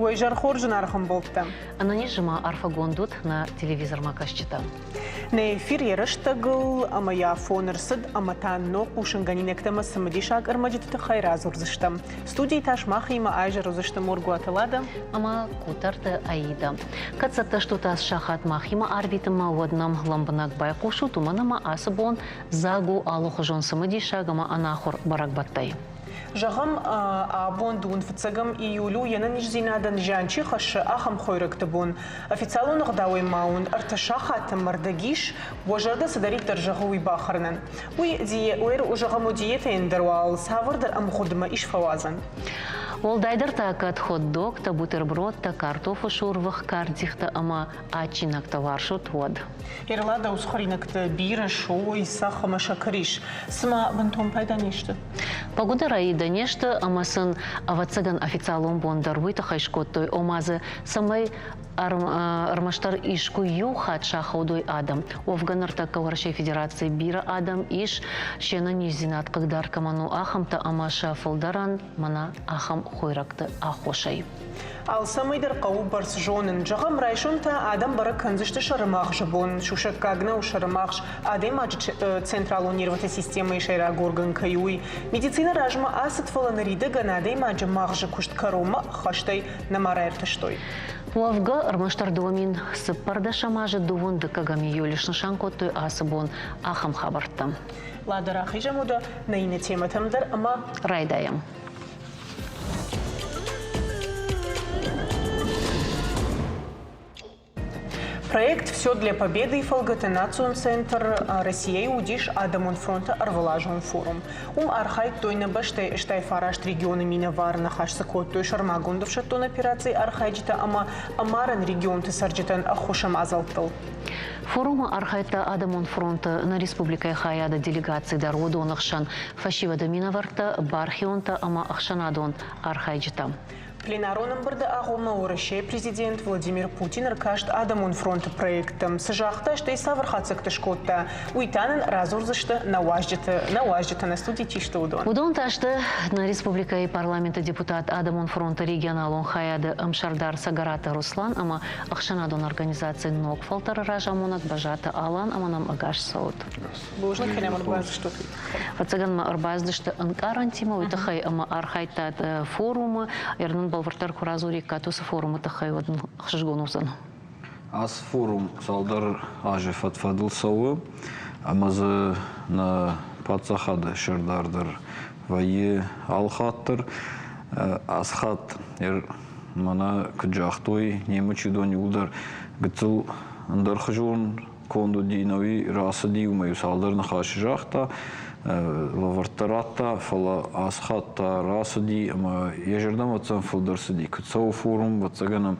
Уӕ изӕр хорз, зынаргъ ӕмбӕлттӕ! Ӕнӕниз ма арфӕгонд ут нӕ телевизормӕ кӕсджытӕ. Нӕ эфир йӕ рӕстӕгыл ӕмӕ йӕ афон ӕрцыд ӕмӕ та ног хъусынгӕнинӕгтӕ ӕмӕ цымыдисаг ӕрмӕджыты тыххӕй радзурдзыстӕм. Студийы та сымахимӕ айзӕр уыдзысты Моргуаты Лада ӕмӕ Къутӕрты Аида. Кӕд цӕттӕ стут ацы сахат махимӕ арвитынмӕ, уӕд нӕм лӕмбынӕг байхъусут, уымӕн ӕмӕ ацы бон дзаг у алыхуызон цымыдисаг ӕмӕ ӕнахуыр бӕрӕгбӕттӕй. Зӕгъӕм, абон дун фыццӕгӕм июль у йе нӕниздзинадӕн зиан чи хӕссы, ахӕм хойрӕгты бон. Официалон ӕгъдауӕй ма уын ӕртӕ сахаты мӕрдӕг ис, уӕ зӕрдӕ цыдӕриддӕр зӕгъы, уый бахӕрынӕн. Уый, зӕгъӕм, у диетӕйӕн дӕр уал цавӕрдӕр ӕмгъуыдмӕ ис фӕуадзӕн. Уӕлдайдӕр та кӕд хот-догтӕ, бутербродтӕ, картофы сурвых кӕрдихтӕ ӕмӕ адджинӕгтӕ уарзут, уӕд. Ирлада усхоринӕгты бирӕ сой, цӕхх ӕмӕ сӕкӕр ис. Цыма бынтон пайда не сты. Погода раида не сты ӕмӕ сын, ӕвӕццӕгӕн, официалон бон дӕр уый тыххӕй скодтой, ома дзы цӕмӕй ӕрмӕстдӕр искуы иу хатт саходой адӕм. Уӕвгӕ ныртӕккӕ Уӕрӕсейы Федерацийы бирӕ адӕм ис, се нӕниздзинад хъыгдард кӕмӕн у, ахӕмтӕ ӕмӕ сӕ фылдӕрӕн мӕнӕ ахӕм хойрӕгты аххосӕй. Алцӕмӕй дӕр хъӕуы бӕрц зонын. Зӕгъӕм, райсом та адӕм бӕрӕг кӕндзысты сӕрымагъзы бон. Сусӕггаг нӕу сӕрымагъз адӕймаджы централон нервыты системӕйы сӕйраг орган кӕй у, уый. Медицинӕ размӕ ацыд, фӕлӕ ныридӕгӕн адӕймаджы магъзы куыст кӕронмӕ ӕххӕстӕй нӕма раиртӕстой. Уӕвгӕ, ӕрмӕстдӕр 2014 азы дыууын дыккӕгӕм июлы снысан кодтой ацы бон ахӕм хабӕрттӕ. Лада рахизӕм уӕдӕ нӕ иннӕ темӕтӕм дӕр ӕмӕ райдайӕм. Проект «Все для победы» фӕлгӕты национ центр Россияйы уыдис Адӕмон фронты ӕрвылазон форум. Уым архайдтой нӕ бӕстӕйы 89 регионы минӕвар, ныхас дзы кодтой сӕрмагонд ӕфсӕддон операцийы архайджытӕ ӕмӕ ӕмарӕн регионты цӕрджытӕн ӕххуысы мадзӕлттыл. Форумы архайдта Адӕмон фронты нӕ республикӕйы хайады делегаци дӕр, уыдоны хсӕн фӕсивӕды минӕвӕрттӕ, бархионтӕ ӕмӕ ӕхсӕнадон архайджытӕ. Пленарон ӕмбырды агъоммӕ Уӕрӕсейы президент Владимир Путин ӕркаст Адӕмон фронты проекттӕм. Цы загъта, стӕй цавӕр хатдзӕгтӕ скодта, уый та нын радзурдзысты нӕ уазджыты, нӕ уазджытӕ нӕ студийы чи сты, уыдон. Уыдон та сты нӕ республикӕйы парламенты депутат, Адӕмон фронты регионалон хайады ӕмсӕрдар Цӕгӕраты Руслан ӕмӕ ӕхсӕнадон организаци Ног фӕлтӕры разамонӕг Бӕзаты Алан ӕмӕ нӕм ӕгас цӕут. Бузныг, кӕнӕм ӕрбацыдыстут. Ӕвӕццӕгӕн ма ӕрбацыдысты ӕнкъарӕнтимӕ уый тыххӕй ӕмӕ архайдтат форумы. Ӕрнын бӕлвырддӕр куы радзуриккат уыцы форумы тыххӕй, уӕд ӕхсызгон уыдзӕн. Ацы форум цалдӕр азы фӕд-фӕдыл цӕуы ӕмӕ дзы нӕ паддзахады сӕрдар дӕр вӕййы алыхатт дӕр. Ацы хатт мӕнӕ куыд загътой, немыц уыдон иууылдӕр гыццыл ӕндӕрхуызон конд уыди, нӕуи рацыди, уымӕй цалдӕр ныхасы загъта, лӕвӕрттӕ радта, фӕлӕ ацы хатт та рацыди ӕмӕ йӕ зӕрдӕмӕ ӕвӕццӕгӕн фылдӕр цыди. Куыд цӕуы форум, ӕвӕццӕгӕн ӕм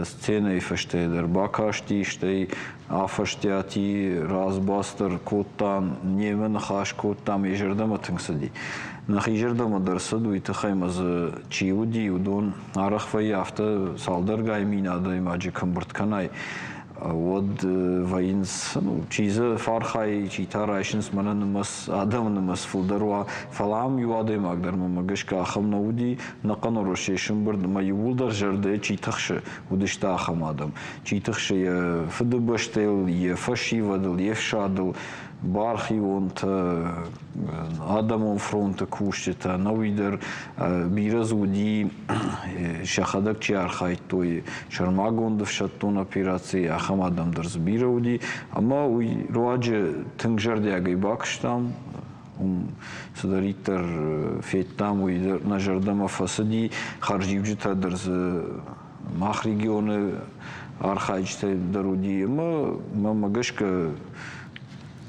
сценӕйы фӕстӕ дӕр бакасти, стӕй афӕстиати разбац дӕр кодта, немӕ ныхас кодтам, йӕ зӕрдӕмӕ тынг цыди. Нӕхи зӕрдӕмӕ дӕр цыд, уый тыххӕй ӕмӕ дзы чи уыди, уыдон арӕх вӕййы афтӕ цалдӕргай мин адӕймаджы куы ӕмбырд кӕнай, уӕд вӕййынц, ну, чи дзы фӕархайы, чи та райсынц мӕнӕ нымӕц, адӕмы нымӕц фылдӕр уа. Фӕлӕ ам иу адӕймаг дӕр мӕнмӕ гӕсгӕ ахӕм нӕ уыди, ӕнӕхъӕн Уӕрӕсейы сӕмбырд ӕмӕ иууылдӕр зӕрдӕйы чи тыхсы, уыдысты ахӕм адӕм. Чи тыхсы йӕ фыдыбӕстӕйыл, йӕ фӕсивӕдыл, йе фсадыл, бархионтӕ, адӕмон фронты кусджытӕ, нӕуи дӕр бирӕ дзы уыди, сӕхӕдӕг чи архайдтой сӕрмагонд ӕфсӕддон операцийы, ахӕм адӕм дӕр дзы бирӕ уыди. Ӕмӕ уый руаджы тынг зӕрдиагӕй бакуыстам. Уым цыдӕриддӕр федтам, уый дӕр нӕ зӕрдӕмӕ фӕцыди. Хӕрзиуджытӕ дӕр дзы мах регионы архайджытӕ дӕр уыди. Ӕмӕ мӕнмӕ гӕсгӕ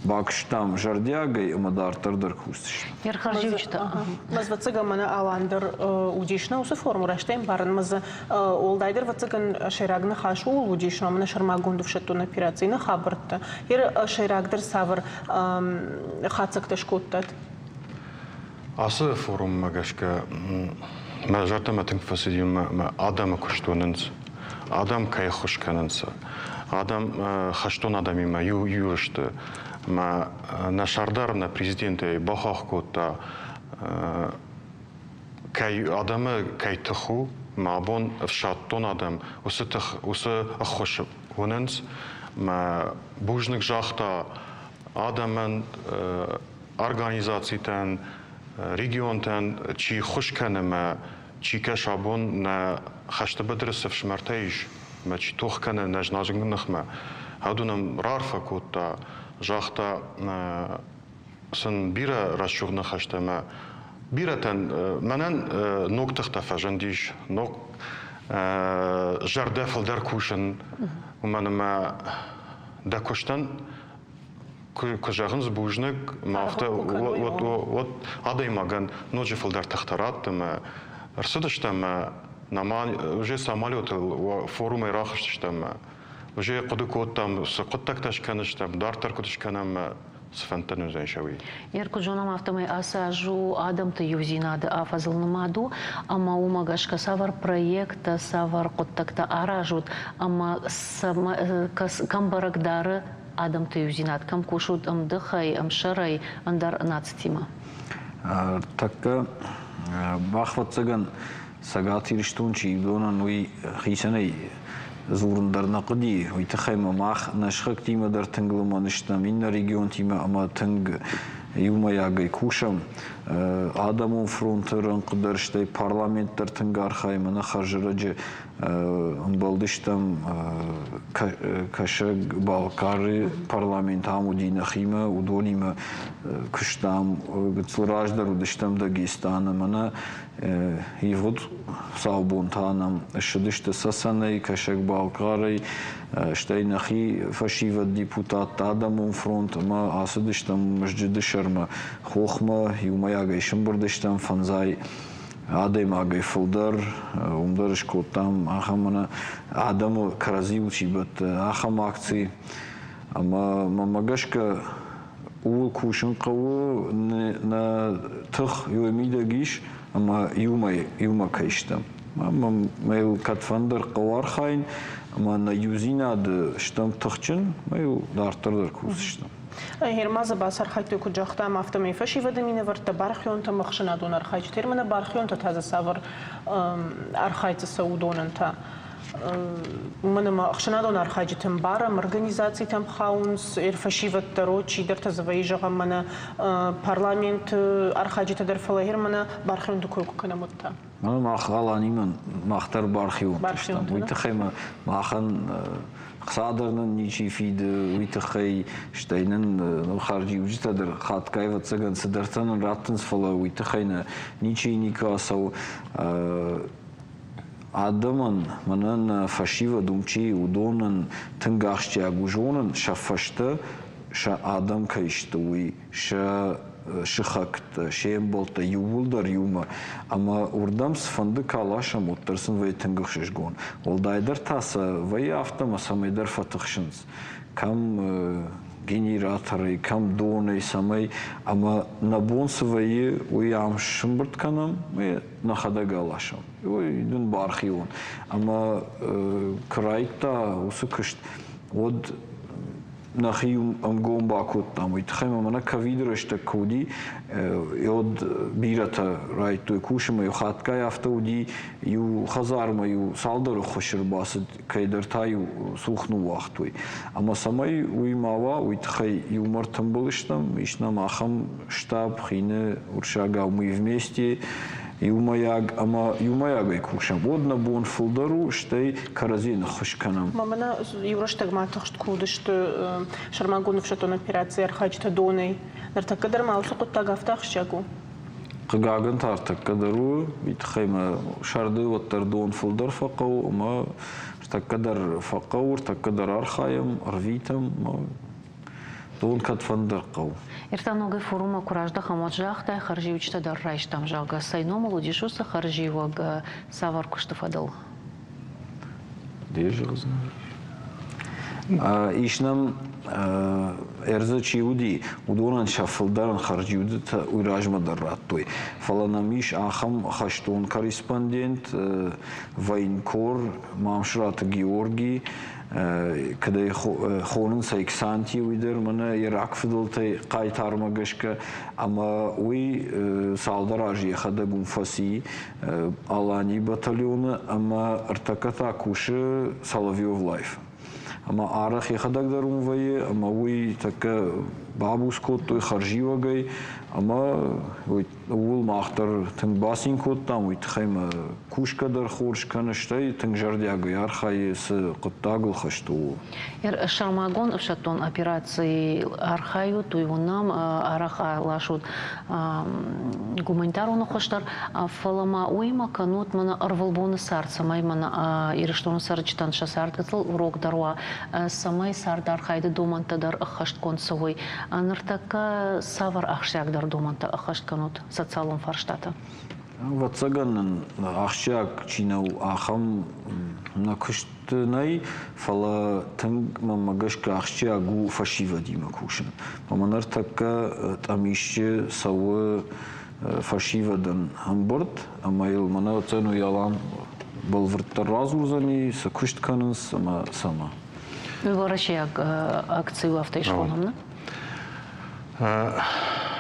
бакуыстам зӕрдиагӕй ӕмӕ дарддӕр дӕр кусдзыстӕм. Ӕрхӕрзиуджытӕ. Ӕвӕццӕгӕн мӕнӕ Алан дӕр уыдис нӕ уыцы форумы рӕстӕй ӕмбарын ӕмӕ дзы уӕлдайдӕр ӕвӕццӕгӕн сӕйраг ныхас ууыл уыдис, ӕмӕ нӕ сӕрмагонд ӕфсӕддон операцийы нӕ хабӕрттӕ. Сӕйрагдӕр цавӕр хатдзӕгтӕ скодтат? Ацы форуммӕ гӕсгӕ мӕ зӕрдӕмӕ тынг фӕцыди мӕ адӕмы куыст уынынц, адӕм кӕй ӕххуыс кӕнынц. Адӕм хӕстон адӕмимӕ иу иу сты. Мӕ нӕ сӕрдар нӕ президентӕй бахахх кодта, кӕй адӕмы кӕй тых у. Мӕ абон ӕфсӕддон адӕм уыцы тых, уыцы ӕххуыс уынынц. Мӕ бузныг загъта адӕмӕн, организацитӕн, регионтӕн, чи ххуыс кӕны мӕ чи кӕсы абон нӕ хӕсты быдыры цы фсымӕртӕ ис, мӕ чи тох кӕны нӕ знаджы ныхмӕ, уыдон ӕм раарфӕ кодта, загъта сын бирӕ рӕсугъд ныхӕстӕ ӕмӕ бирӕтӕн мӕнӕн ног тыхтӕ фӕзындис, ног зӕрдӕ фылдӕр кусын, уымӕн ӕмӕ дӕ куыстӕн куы зӕгъынц бузныг, ӕмӕ афтӕ уӕд адӕймагӕн ноджы фылдӕр тыхтӕ ратты ӕмӕ ӕрцыдыстӕм ӕмӕ нӕма уже самолетыл форумӕй рахызтыстӕм ӕмӕ уже хъуыды кодтам, цы хъуыддӕгтӕ скӕныстӕм, дарддӕр куыд скӕнӕм ӕмӕ цы фӕндтӕ нын уыдзӕнис, уый. Йе куыд зонӕм, афтӕмӕй ацы аз у адӕмты иудзинады афӕдзыл нымад у, ӕмӕ уымӕ гӕсгӕ цавӕр проекттӕ, цавӕр хъуыддӕгтӕ аразут ӕмӕ кӕм бӕрӕг дары адӕмты иудзинад, кӕм кусут ӕмдыхӕй, ӕмсӕрӕй ӕндӕр нацитимӕ? Тӕккӕ мах, ӕвӕццӕгӕн, Цӕгат Ирыстон чи уыдонӕн уый хицӕнӕй дзурын дӕр нӕ хъуыди. Уый тыххӕй ма мах нӕ сыхӕгтимӕ дӕр тынг лымӕн стӕм, иннӕ регионтимӕ ӕмӕ тынг иумӕйагӕй кусӕм. Адӕмон фронты рӕнхъ дӕр, стӕй парламент дӕр тынг архайы. Мӕнӕ хӕрзӕрӕджы ӕмбӕлдыстӕм Кӕсӕг-Балхъары парламент ам уыди нӕхимӕ, уыдонимӕ куыстам. Гыццыл раздӕр уыдыстӕм Дагестаны. Мӕнӕ ивгъуыд саубон та нӕм ссыдысты Цӕцӕнӕй, Кӕсӕг-Балхъарӕй, стӕй нӕхи фӕсивӕд депутаттӕ Адӕмон фронт ӕмӕ ацыдыстӕм Мызджыды сӕрмӕ хохмӕ, иумӕйагӕй сымбырд стӕм фӕндзай адӕймагӕй фылдӕр, уым дӕр скодтам ахӕм мӕнӕ адӕмы кӕрӕдзиуыл чи бӕтты, ахӕм акци. Ӕмӕ мӕнмӕ гӕсгӕ ууыл кусын хъӕуы, нӕ тых иу мидӕг ис ӕмӕ иумӕ, иумӕ кӕй стӕм. Мӕ йыл кӕдфӕндыр хъӕуы архайын ӕмӕ нӕ иудзинады стӕм тыхджын, мӕ йыл дарддӕр дӕр кусдзыстӕм. Гермӕ дзы бацархайдтой, куыд загътам, афтӕмӕй фӕсивӕды минӕвӕрттӕ, бархионтӕ ӕмӕ ӕхсӕнадон архайджытӕ. Ӕмӕ бархионтӕ та дзы цавӕр архайд дзы цӕуы уыдонӕн та? Уымӕн ӕмӕ ӕхсӕнадон архайджытӕм барӕм, организацитӕм хауынц, фӕсивӕд дӕр, чидӕртӕ дзы вӕййы, зӕгъӕм, мӕнӕ парламенты архайджытӕ дӕр, фӕлӕ мӕнӕ бархионты кой куы кӕнӕм, уӕд та? Мах Аланимӕ мах дӕр бархионтӕ стӕм. Уый тыххӕй махӕн хца дӕр нын ничи фиды, уый тыххӕй, стӕй нын хӕрзиуджытӕ дӕр хатгай, ӕвӕццӕгӕн, цыдӕртӕ нын раттынц, фӕлӕ уый тыххӕй нӕ ничи никуы ацӕуы. Адӕмӕн, мӕнӕн фӕсивӕд уым чи, уыдонӕн тынг ахсджиаг у зонын, сӕ фӕстӕ сӕ адӕм кӕй сты, уый, сӕ сыхӕгтӕ, се мбӕлттӕ иууылдӕр иумӕ. Ӕмӕ уырдӕм цыфӕнды куы аласӕм, уӕддӕр сын вӕййы тынг ӕхсызгон. Уӕлдайдӕр та сӕ вӕййы афтӕ, ӕмӕ цӕмӕйдӕр фӕтыхсынц. Кӕм генераторӕй, кӕм донӕй, цӕмӕй. Ӕмӕ нӕ бон цы вӕййы, уый ам сымбырд кӕнӕм, нӕхӕдӕг аласӕм. Уый дын бархион. Ӕмӕ куы райдта уыцы куыст, уӕд нӕхи ӕмгом бакодтам. Уый тыххӕй ма мӕнӕ ковиды рӕстӕг куы уыди, уӕд бирӕтӕ райдтой кусынмӕ. Иу хатгай афтӕ уыди, иу хӕдзармӕ иу цалдӕр ӕххуысы ӕрбацыд, кӕйдӕр та-иу цух ныууагътой. Ӕмӕ цӕмӕй уый ма уа, уый тыххӕй иумӕ ӕртымбыл стӕм, ис нӕм ахӕм штаб, хины уырыссагау мы вместе, иумӕйаг ӕмӕ иумӕйагӕй кусӕм, уӕд нӕ бон фылдӕр у, стӕй кӕрӕдзийӕн ныххуыс кӕнӕм. Мӕнӕ иу рӕстӕг ма тыхст куы уыдысты сӕрмагонд ӕфсӕддон операцийы архайджытӕ донӕй. Ныртӕккӕ дӕр ма уыцы хъуыддаг афтӕ ахсджиаг у? Хъыгагӕн та ӕртӕккӕ дӕр у, уый тыххӕй мӕ сӕрды уӕддӕр дон фылдӕр фӕхъӕуы ӕмӕ ӕртӕккӕ дӕр фӕхъӕуы, ӕртӕккӕ дӕр архайӕм, ӕрвитӕм. Дон кӕдфӕндӕр хъӕуы. Ирта ногӕй форуммӕ куы раздӕхӕм, уӕд загътай, хӕрзиуджытӕ дӕр райстам, зӕгъгӕ, цӕй номыл уыдис уыцы хӕрзиуӕг, цавӕр куысты фӕдыл? Де зӕгъдзынӕ? Ис нӕм ӕрдзы чи уыди, уыдонӕн сӕ фылдӕрӕн хӕрзиуджытӕ уый размӕ дӕр радтой. Фӕлӕ нӕм ис ахӕм хӕстон корреспондент, военкор Мамсыраты Георгий. Кӕд ӕй хонынц Эксанти, уый дӕр мӕнӕ йӕ рагфыдӕлтӕй хъайтармӕ гӕсгӕ, ӕмӕ уый цалдӕр азы йӕхӕдӕг уым фӕци Аланийы батальоны ӕмӕ ӕртӕккӕ та кусы Соловьев Лайф. Ӕмӕ арӕх йӕхӕдӕг дӕр уым вӕййы, ӕмӕ уый тӕккӕ бабуц кодтой хӕрзиуӕгӕй, ӕмӕ уый ууыл мах дӕр тынг бацин кодтам, уый тыххӕй мӕ кусгӕ дӕр хорз кӕны, стӕй тынг зӕрдиагӕй архайы, цы хъуыддагыл хӕст у, ууыл. Сӕрмагонд ӕфсӕддон операцийы архайут, уый уынӕм, арӕх ласут гуманитарон ӕххуыс дӕр, фӕлӕ ма уыимӕ кӕнут мӕнӕ ӕрвылбоны цард, цӕмӕй мӕнӕ Ирыстоны цӕрджытӕн сӕ цард гыццыл рогдӕр уа, цӕмӕй цардархайды домӕнтӕ дӕр ӕххӕстгонд цӕуой. Ныртӕккӕ цавӕр ахсджиагдӕр домӕнтӕ ӕххӕст кӕнут социалон фарстаты? Ӕвӕццӕгӕн нын ахсджиаг чи нӕу, ахӕм нӕ куысты нӕй, фӕлӕ тынг, мӕнмӕ гӕсгӕ, ахсджиаг у фӕсивӕдимӕ кусын. Ӕмӕ ныртӕккӕ Тъамисчы цӕуы фӕсивӕдӕн ӕмбырд, ӕмӕ йыл мӕнӕ ӕцӕг Алан бӕлвырддӕр радзурдзӕни, цы куыст кӕнынц ӕмӕ цӕмӕ. Уӕрӕсейаг акци у афтӕ схонӕм, нӕ?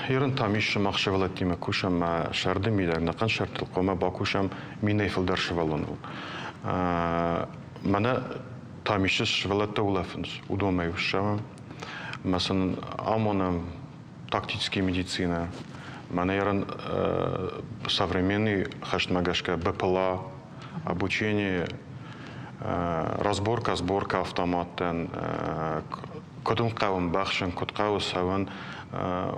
Ерын там ис сымах сывӕллӕттимӕ кусӕм мӕ сӕрды мидӕг нӕхъӕн сӕрдтыл хъуамӕ бакусӕм минӕй фылдӕр сывӕллоныл. Мӕнӕ там ис сывӕллӕттӕ улӕфынц, уыдонмӕ иу ссӕуӕм мӕ сын амонӕм тактический медицинӕ. Мӕнӕ ерын современный хӕстмӕ гӕсгӕ БПЛА обучение, разборка, сборка автоматтӕн, куыд ын хъӕуы ӕмбӕхсын, куыд хъӕуы цӕуын,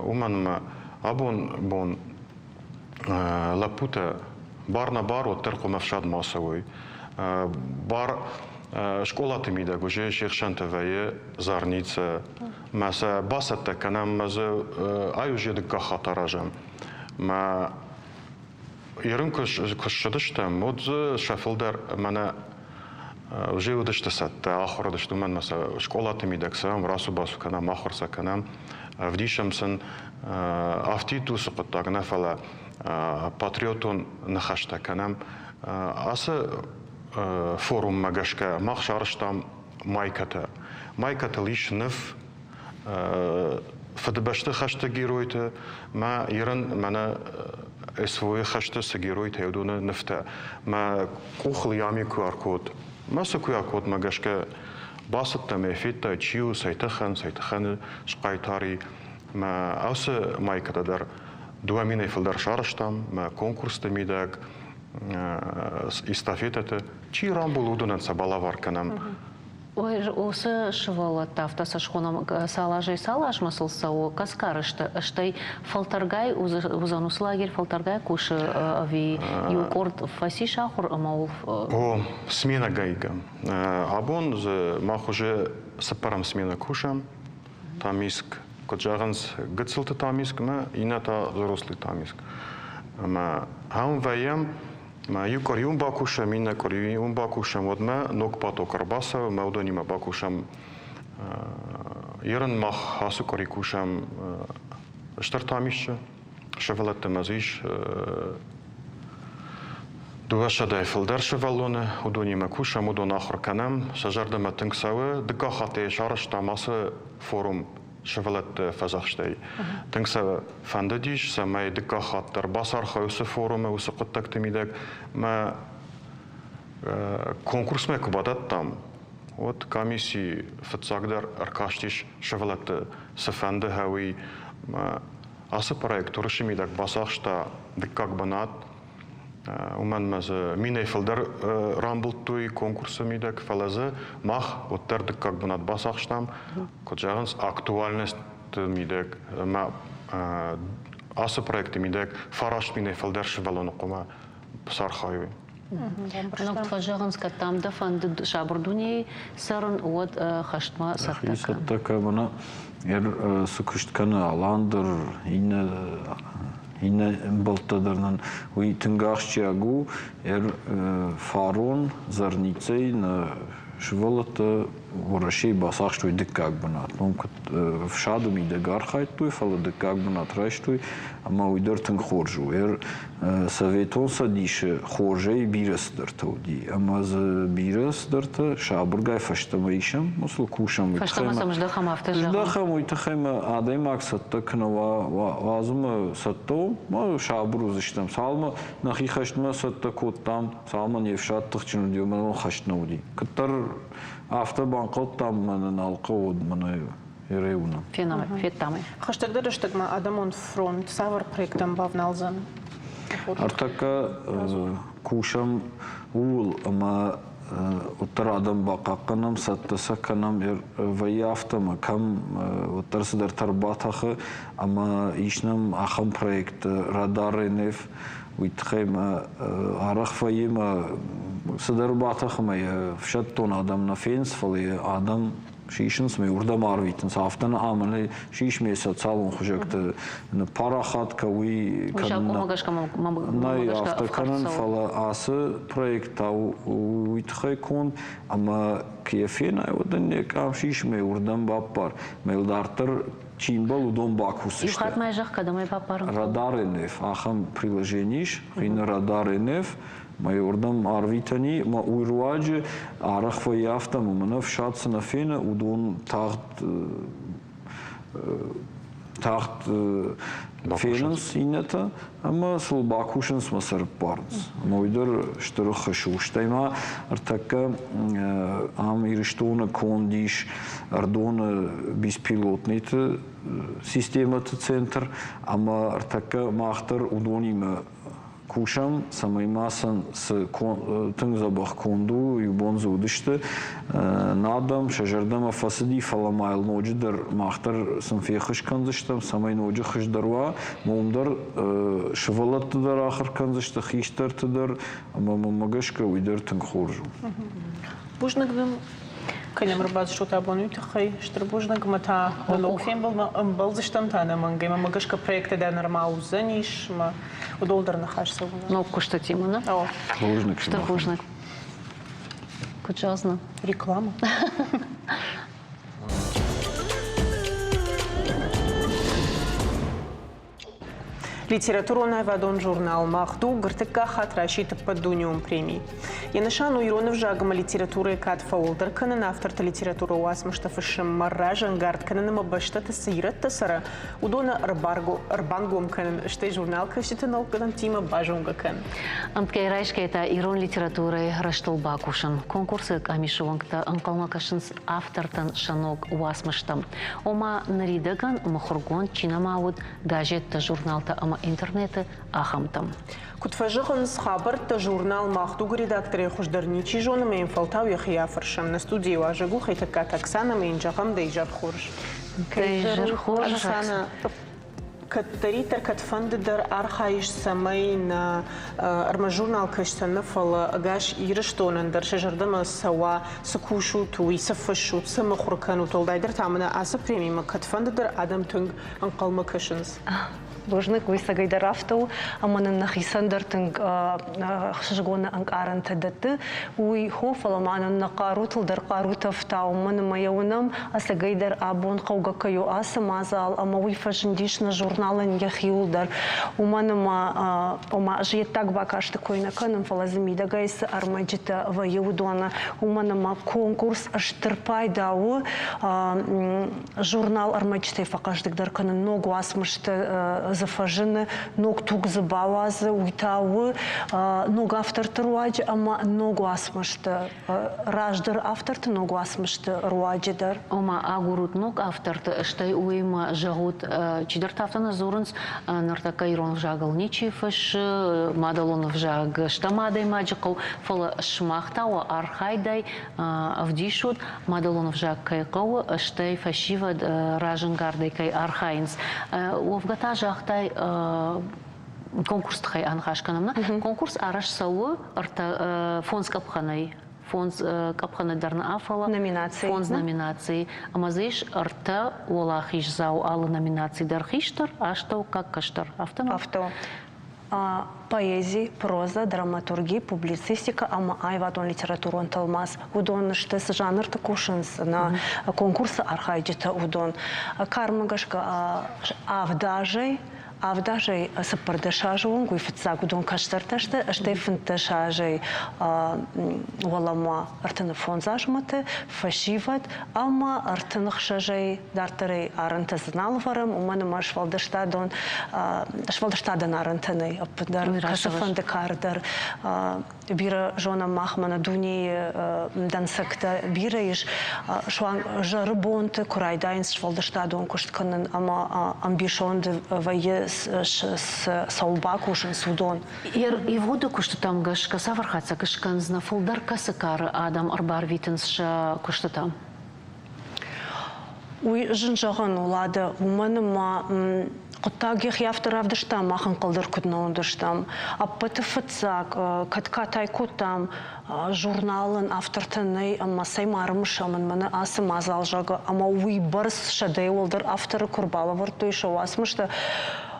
уымӕн ӕмӕ абон бон лӕппутӕ бар нӕ бар, уӕддӕр хъуамӕ ӕфсадмӕ ацӕуой. Бар скъолаты мидӕг уже се хсӕнты вӕййы зарница, мӕ сӕ бацӕттӕ кӕнӕм, мӕ дзы ай уже дыккаг хатт аразӕм. Мӕ Ерын куы ссыдыстӕм, уӕд дзы сӕ фылдӕр мӕнӕ уже уыдысты цӕттӕ, ахуыр уыдысты, уымӕн ӕмӕ сӕ скъолаты мидӕг цӕуӕм, рацу-бацу кӕнӕм, ахуыр сӕ кӕнӕм, ӕвдисӕм сын афтид уыцы хъуыддаг нӕ, фӕлӕ патриотон ныхӕстӕ кӕнӕм. Ацы форуммӕ гӕсгӕ мах сарӕзтам майкӕтӕ. Майкӕтыл ис ныв Фыдыбӕсты хӕсты геройты мӕ Ирын мӕнӕ СВО-йы хӕсты цы геройтӕ уыдоны нывтӕ. Мӕ къухыл ями куы ӕркод. Мӕ цы куы ӕркодмӕ гӕсгӕ бацыдтӕн ӕмӕ федтай, чи у, цӕй тыххӕн, цӕй тыххӕн схъайтар и. Мӕ ацы майкӕтӕ дӕр 2000-ӕй фылдӕр сарӕзтам, мӕ конкурсты мидӕг, эстафетӕты. Чи рамбулы, уыдонӕн сӕ балӕвар кӕнӕм. Уыцы сывӕллӕттӕ афтӕ сӕ схонӕм, цал азӕй цал азмӕ сыл цӕуы, кӕсгӕ сты, стӕй фӕлтӕргай уыдзӕн уыцы лагерь, фӕлтӕргай кусы ӕви иу къорд фӕцис ахуыр ӕмӕ ууыл? О, сменӕгӕйгӕ. Абон дзы мах уже цыппӕрӕм сменӕ кусӕм. Тамиск, куыд зӕгъынц, гыццылты тамиск ӕмӕ иннӕ та взрослый тамиск. Ӕмӕ ам вӕййӕм Мӕ иу къуыри уым бакусӕм, иннӕ къуыри уым бакусӕм, уӕдмӕ ног поток ӕрбацӕуы, мӕ уыдонимӕ бакусӕм. Ерын мах ацы къуыри кусӕм стыр тамисчы, сывӕллӕттӕ мӕ дзы ис дыууӕсӕдӕй фылдӕр сывӕллоны, уыдонимӕ кусӕм, уыдон ахуыр кӕнӕм, сӕ зӕрдӕмӕ тынг цӕуы. Дыккаг хатт ӕй сарӕзтам ацы форум сывӕллӕтты фӕдзӕхстӕй. Тынг сӕ фӕндыдис, цӕмӕй дыккаг хатт дӕр бацархайой уыцы форумы, уыцы хъуыддӕгты мидӕг. Мӕ конкурсмӕ куы бадӕттам, уӕд комисси фыццагдӕр ӕркастис сывӕллӕтты цы фӕнды уый. Ацы проект Уырысы мидӕг бацахста дыккаг бынат. Уымӕн ӕмӕ дзы минӕй фылдӕр рамбылдтой конкурсы мидӕг, фӕлӕ дзы мах уӕддӕр дыккаг бынат бацахстам, куыд зӕгъынц, актуальносты мидӕг ӕмӕ ацы проекты мидӕг 9000-ӕй фылдӕр сывӕллоны хъуамӕ сархайой. Ног фӕзӕгъынц, кӕд дам дӕ фӕндыд сабыр дунейы цӕрын, уӕд хӕстмӕ цӕттӕ кӕн. Цӕттӕ кӕн, цы куыст кӕны Алан дӕр, иннӕ иннӕ ӕмбӕлттӕ дӕр нын уый тынг ахсджиаг у. Фарон Зарницӕй нӕ сывӕллӕттӕ Уӕрӕсейы бацахстой дыккаг бынат. Ном куыд ӕфсады мидӕг архайдтой, фӕлӕ дыккаг бынат райстой, ӕмӕ уый дӕр тынг хорз у. Советон Цӕдисы хорзӕй бирӕ цыдӕртӕ уыди, ӕмӕ дзы бирӕ цыдӕртӕ сабыргай фӕстӕмӕ исӕм, сыл кусӕм. Фӕстӕмӕ сӕм здӕхӕм, афтӕ зӕгъӕм. Здӕхӕм, уый тыххӕй мӕ адӕймаг цӕттӕ куы нӕ уа, уадзынмӕ цӕттӕ у, ма сабыр уыдзыстӕм. Цалынмӕ нӕхи хӕстмӕ цӕттӕ кодтам, цалынмӕ не фсад тыхджын уыди, уымӕн хӕст нӕ уыди. Куыддӕр афтӕ банхъӕлдтам, мӕнӕ нал хъӕуы, мӕнӕ Ереуна. Федтам ӕй. Хӕстӕгдӕр рӕстӕгмӕ Адӕмон фронт цавӕр проекттӕм бавналдзӕн? Ӕртӕккӕ кусӕм ууыл, ӕмӕ уӕддӕр адӕм бахъахъхъӕнӕм, цӕттӕ сӕ кӕнӕм, вӕййы афтӕ ӕмӕ кӕм уӕддӕр цыдӕртӕ ӕрбатӕхы ӕмӕ ис нӕм ахӕм проект Радар НФ, уый тыххӕй мӕ арӕх вӕййы мӕ цыдӕр батӕхы мӕ йӕ ӕфсӕддон адӕм нӕ фенынц, фӕлӕ йӕ адӕм сисынц мӕ уырдӕм арвитынц. Афтӕ нӕ ӕмӕ нӕ сис ме социалон хуызӕгты ныппарахат кӕуый Нӕй, афтӕ кӕнын, фӕлӕ ацы проект та уый тыххӕй конд, ӕмӕ куы йӕ фенай, уӕд ын йӕ къам сис мӕ уырдӕм баппар. Мӕ йыл дарддӕр чи мбӕл, уыдон бакусдзысты. Иу хатт ма зӕгъ, кӕдӕм ӕй баппарын? Радар НФ, ахӕм приложение ис, хуыйны Радар НФ, Мӕ уырдӕм арвитӕни, мӕ уый руаджы арӕх вӕййы афтӕ, ӕмӕ мӕнӕ ӕфсад цы нӕ фены, уыдон тагъд тагъд фенынц иннӕтӕ ӕмӕ сыл бакусынц мӕ сӕ рыппарынц. Ӕмӕ уый дӕр стыр ӕххуыс у. Стӕй ма ӕртӕккӕ ам Ирыстоны конд ис Ӕрдоны беспилотныйты системӕты центр ӕмӕ ӕртӕккӕ мах дӕр уыдонимӕ кусӕм, цӕмӕй ма сын цы тынг дзӕбӕх конд у, иу бон дзы уыдысты. Нӕ адӕм сӕ зӕрдӕмӕ фӕцыди, фӕлӕ ма йыл ноджыдӕр мах дӕр сын феххуыс кӕндзыстӕм, цӕмӕй ноджы хуыздӕр уа. Уым дӕр сывӕллӕтты дӕр ахуыр кӕндзысты, хистӕрты дӕр, ӕмӕ мӕнмӕ гӕсгӕ уый дӕр тынг хорз у. Бузныг дын, кӕй нӕм ӕрбацыдыстут абон уый тыххӕй. Стыр бузныг ӕмӕ та ног фембӕлдмӕ ӕмбӕлдзыстӕм та ӕнӕмӕнгӕй. Мӕнмӕ гӕсгӕ проекттӕ дӕр нырма уыдзӕнис ӕмӕ уыдон дӕр ныхас цӕуы. Ног куыстытимӕ, нӕ? О. Бузныг. Стыр бузныг. Куыд зӕгъдзынӕ? Реклама. Литературон-аивадон журнал «Мах дуг» ӕртыккаг хатт расидт ӕппӕтдунеон преми. Йӕ нысан у ирон ӕвзаг ӕмӕ литературӕйы кад фӕуӕлдӕр кӕнын, авторты литературӕ уацмыстӕ фыссынмӕ разӕнгард кӕнын ӕмӕ бӕстӕты цы ирӕттӕ цӕры, уыдоны ӕрбангом кӕнын, стӕй журналкӕсджыты наукӕнӕнтимӕ базонгӕ кӕнын. Ӕмткӕй райсгӕйӕ та ирон литературӕйы рӕзтыл бакусын. Конкурсы къамисы уӕнгтӕ ӕнхъӕлмӕ кӕсынц автортӕн сӕ ног уацмыстӕм. Ома, ныридӕгӕн мыхуыргонд чи нӕма уыд, газеттӕ, журналтӕ ӕмӕ интернеты ахӕмтӕм. Куыд фӕзӕгъынц, хабӕрттӕ журнал «Мах дуг» редакторӕй хуыздӕр ничи зоны ӕмӕ йын фӕлтау йӕхи афӕрсӕм. Нӕ студийы уазӕг у Хетӕгкаты Оксанӕ ӕмӕ йын зӕгъӕм дӕ изӕр хорз. Дӕ изӕр хорз, Оксанӕ, кӕддӕриддӕр, кӕдфӕнды дӕр архайыс, цӕмӕй нӕ ӕрмӕст журнал кӕсдзӕн нӕ, фӕлӕ ӕгас Ирыстонӕн дӕр сӕ зӕрдӕмӕ цӕуа, цы кусут, уый, цы фыссут, цы мыхуыр кӕнут, уӕлдайдӕр та мӕнӕ ацы премимӕ кӕдфӕнды дӕр адӕм тынг ӕнхъӕлмӕ кӕсынц. Бузныг, уый цӕгӕйдӕр афтӕ у, ӕмӕ нын нӕхицӕн дӕр тынг ӕхсызгон ӕнкъарӕнтӕ дӕтты. Уый хо, фӕлӕ ма нын нӕ хъарутыл дӕр хъарутӕ ӕфтауы, уымӕн ӕмӕ йӕ уынӕм, ӕцӕгӕйдӕр абон хъӕугӕ кӕй у ацы мадзал, ӕмӕ уый фӕзындис нӕ журналӕн йӕхиуыл дӕр. Уымӕн ӕмӕ, ома, ӕз йе ддаг бакасты кой нӕ кӕнын, фӕлӕ дзы мидӕгӕй цы ӕрмӕджытӕ вӕййы, уыдоны, уымӕн ӕмӕ конкурс стыр пайда у журнал ӕрмӕджытӕй фӕхъӕздыгдӕр кӕнын, ног уацмыстӕ дзы фӕзыны, ног туг дзы бауадзы, уый та у ног авторты руаджы ӕмӕ ног уацмысты, раздӕр авторты ног уацмысты руаджы дӕр. Ома агурут ног авторты, стӕй уыимӕ зӕгъут, чидӕртӕ афтӕ нӕ дзурынц, ныртӕккӕ ирон ӕвзагыл ничи фыссы, мадӕлон ӕвзаг стӕм адӕймаджы хъӕу, фӕлӕ сымах та уӕ архайдӕй ӕвдисут, мадӕлон ӕвзаг кӕй хъӕуы, стӕй фӕсивӕд разӕнгардӕй кӕй архайынц. Уӕвгӕ та загътай, конкурсы тыххӕй аныхас кӕнӕм, нӕ? Конкурс арӕзт цӕуы ӕртӕ фондз къӕпхӕнӕй. Фондз къӕпхӕны дӕр нӕ, фӕлӕ номинаци. Фондз номинацийы. Ӕмӕ дзы ис ӕртӕ уӕлахиздзау алы номинаци дӕр хистӕр, астӕуккаг, кӕстӕр. Афтӕ? Афтӕ. Поэзи, проза, драматурги, публицистикӕ ӕмӕ аивадон литературон тӕлмац уыдон сты, цы жанрты кусынц нӕ конкурсы архайджытӕ, уыдон. Кармӕ гӕсгӕ авд азӕй 7 азӕй 14 азы онг, уый фыццаг уыдон кӕстӕртӕ сты, стӕй 15 азӕй уӕлӕмӕ 35 азмӕты фӕсивӕд ӕмӕ 36-ӕй дарддӕрӕй арӕнтӕ дзы нал вӕрӕм, уымӕн ӕмӕ сфӕлдыстадон сфӕлдыстадӕн арӕнтӕ нӕй ӕппындӕр, кӕцыфӕнды кар дӕр. Бирӕ зонӕм мах мӕнӕ дунейы дӕнцӕгтӕ бирӕ ис, суанг зӕры бонты куы райдайынц сфӕлдыстадон куыст кӕнын ӕмӕ ӕмбисонд вӕййы цӕуыл бакусынц, уыдон. Ивгъуыды куыстытӕм гӕсгӕ цавӕр хатдзӕг скӕндзынӕ, фылдӕр кӕцы кары адӕм ӕрбарвитынц сӕ куыстытӕм? Уый зын зӕгъӕн у, Лада, уымӕн ӕмӕ хъуыддаг йӕхи афтӕ равдыста, мах ӕнхъӕл дӕр куыд нӕ уыдыстӕм. Ӕппӕты фыццаг, кӕд катай кодтам, журналӕн автортӕ нӕй ӕмӕ цӕй ма ӕрымысӕм ын мӕнӕ ацы мадзал, зӕгъгӕ, ӕмӕ уыйбӕрц сӕдӕйы уӕлдӕр авторы куы ӕрбалӕвӕрдтой сӕ уацмыстӕ,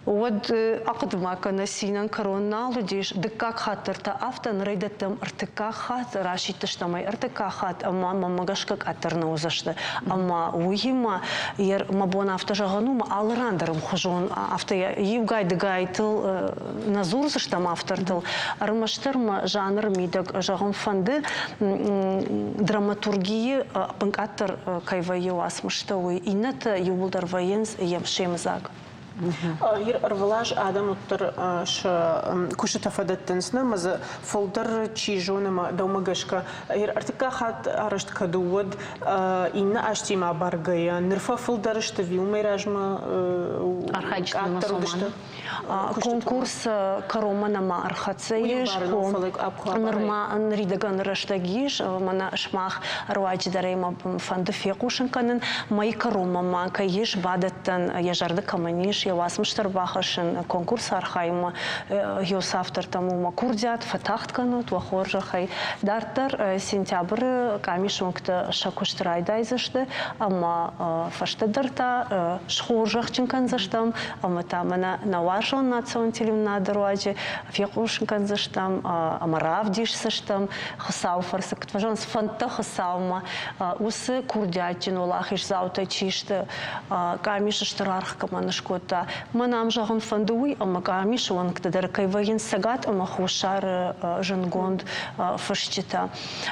уӕд ахъуыды ма кӕнӕ цинӕн кӕрон нал уыдис. Дыккаг хатт дӕр та афтӕ, нырӕй дӕттӕм ӕртыккаг хатт, расидтыстӕм ӕй ӕртыккаг хатт ӕмӕ мӕнмӕ гӕсгӕ къаддӕр нӕ уыдзысты. Ӕмӕ уыимӕ мӕ бон афтӕ зӕгъын у, мӕ алы ран дӕр ӕмхуызон афтӕ иугай-дыгайтыл нӕ дзурдзыстӕм автортыл, ӕрмӕстдӕр мӕ жанры мидӕг зӕгъын фӕнды, драматургийы ӕппынкъаддӕр кӕй вӕййы уацмыстӕ, уый. Иннӕтӕ иууылдӕр вӕййынц се мдзаг. Ӕрвылаз адӕм уӕддӕр сӕ куыстытӕ фӕдӕттынц, нӕ ӕмӕ дзы фылдӕр чи зоны ӕмӕ дӕумӕ гӕсгӕ ӕртыккаг хатт арӕзт кӕд у, уӕд иннӕ азтимӕ абаргӕйӕ ныр фӕфылдӕр сты ӕви уымӕй размӕ къаддӕр уыдысты? Конкурс кӕронмӕ нӕма ӕрхӕццӕ ис. Нырма ныридӕгӕн рӕстӕг ис, мӕнӕ сымах руаджы дӕр ӕй мӕ фӕнды фехъусын кӕнын. Мӕйы кӕронмӕ ма кӕй ис бадӕттӕн, йӕ зӕрды кӕмӕн ис, йӕ уацмыстӕ ӕрбахӕссын конкурсы архайынмӕ, йӕ автортӕм уымӕ курдиат фӕтагъд кӕнут, уӕ хорзӕхӕй. Дарддӕр сентябры къамисы уӕнгтӕ сӕ куыст райдайдзысты ӕмӕ фӕстӕдӕр та схорзӕхджын кӕндзыстӕм ӕмӕ та мӕнӕ нӕ уарзон национ телеуынынады руаджы фехъусын кӕндзыстӕм ӕмӕ равдисдзыстӕм Хуыцауы фӕрцы, куыд фӕзӕгъынц, фӕндтӕ Хуыцаумӕ, уыцы курдиатджын уӕлахиздзаутӕ чи сты, къамис стыр аргъ кӕмӕн скодта. Мӕн ам зӕгъын фӕнды уый, ӕмӕ къамисы уӕнгтӕ дӕр кӕй вӕййынц Цӕгат ӕмӕ Хуссары зындгонд фысджытӕ.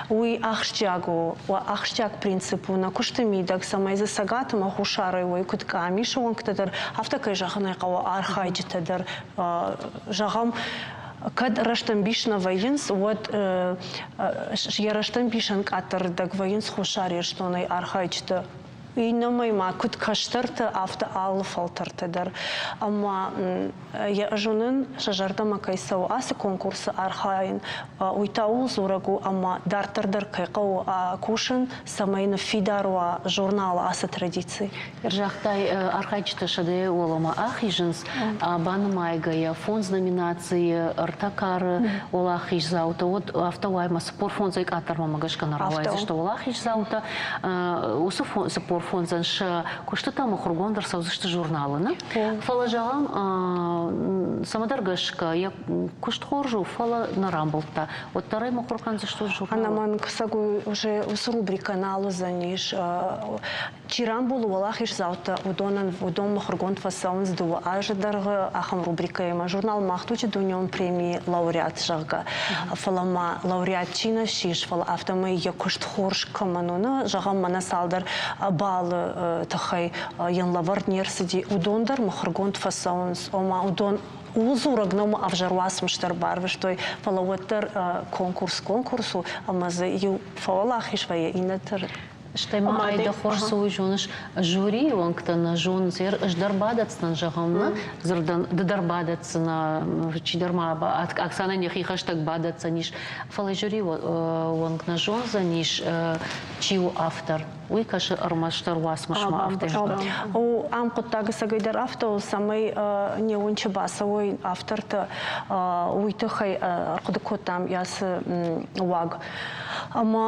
Уый ахсджиаг у, ахсджиаг принцип у нӕ куысты мидӕг, цӕмӕй дзы Цӕгат ӕмӕ Хуссарӕй уой куыд къамисы уӕнгтӕ дӕр, афтӕ кӕй зӕгъын ӕй хъӕуы, архайджытӕ дӕр. Зӕгъӕм, кӕд рӕстӕмбис нӕ вӕййынц, уӕд йӕ рӕстӕмбисӕн къаддӕрдӕг вӕййынц Хуссар Ирыстонӕй архайджытӕ. Иннӕмӕй ма куыд кӕстӕртӕ, афтӕ алы фӕлтӕртӕ дӕр. Ӕмӕ йӕ ӕз уынын, сӕ зӕрдӕмӕ кӕй цӕуы ацы конкурсы архайын, уый та ууыл дзурӕг у, ӕмӕ дарддӕр дӕр кӕй хъӕуы кусын, цӕмӕй ныффидар уа журналы ацы традици. Загътай, архайджытӕ сӕдӕ уӕлӕмӕ ахизынц, банымайгӕйӕ фондз номинацийы ӕртӕ кары уӕлахиздзаутӕ, уӕд афтӕ уай ӕмӕ 45-ӕй къаддӕрмӕ гӕсгӕ нӕ рауайдзысты уӕлахиздзаутӕ. Уыцы 45-ӕн сӕ куыстытӕ мыхуыргонд ӕрцӕудзысты журналы, нӕ? Фӕлӕ, зӕгъӕм, цӕмӕдӕр гӕсгӕ йӕ куыст хорз у, фӕлӕ нӕ рамбылдта. Уӕддӕр ӕй мыхуыр кӕндзысты журналы? Ӕнӕмӕнг, уже уыцы рубрикӕ нал уыдзӕнис. Чи рамбулы уӕлахиздзаутӕ, уыдонӕн уыдон мыхуыргонд фӕцӕуынц 2 азы дӕргъы ахӕм рубрикӕимӕ журнал «Мах дуджы дунеон премийы лауреат», зӕгъгӕ. Фӕлӕ ма лауреат чи нӕ ссис, фӕлӕ афтӕмӕй йӕ куыст хорз кӕмӕн у, нӕ, зӕгъӕм, мӕнӕ цалдӕр баллы тыххӕй йын лӕвӕрд не рцыди, уыдон дӕр мыхуыргонд фӕцӕуынц. Ома уыдон ууыл дзурӕг нӕу, ӕвзӕр уацмыс дӕр барвыстой, фӕлӕ уӕддӕр конкурс конкурс у, ӕмӕ дзы иу фӕуӕлахиз вӕййы, иннӕтӕ Стӕй ма ай дӕ хорз цы уый зоныс, жюрийы уӕнгтӕ нӕ зонынц, ӕз дӕр бадӕтдзынӕн, зӕгъӕм, нӕ дзырдӕн, ды дӕр бадӕтдзынӕ, чидӕр ма Оксанӕн йӕхи хӕстӕг бадӕтдзӕнис, фӕлӕ жюрийы уӕнг нӕ зондзӕнис, чи у автор. Уый кӕсы ӕрмӕстдӕр уацмысмӕ афтӕ. О, ам хъуыддаг ӕцӕгӕйдӕр афтӕ у, цӕмӕй не уынчы бацӕуой автортӕ, уый тыххӕй ӕрхъуыды кодтам ацы уаг. Ӕмӕ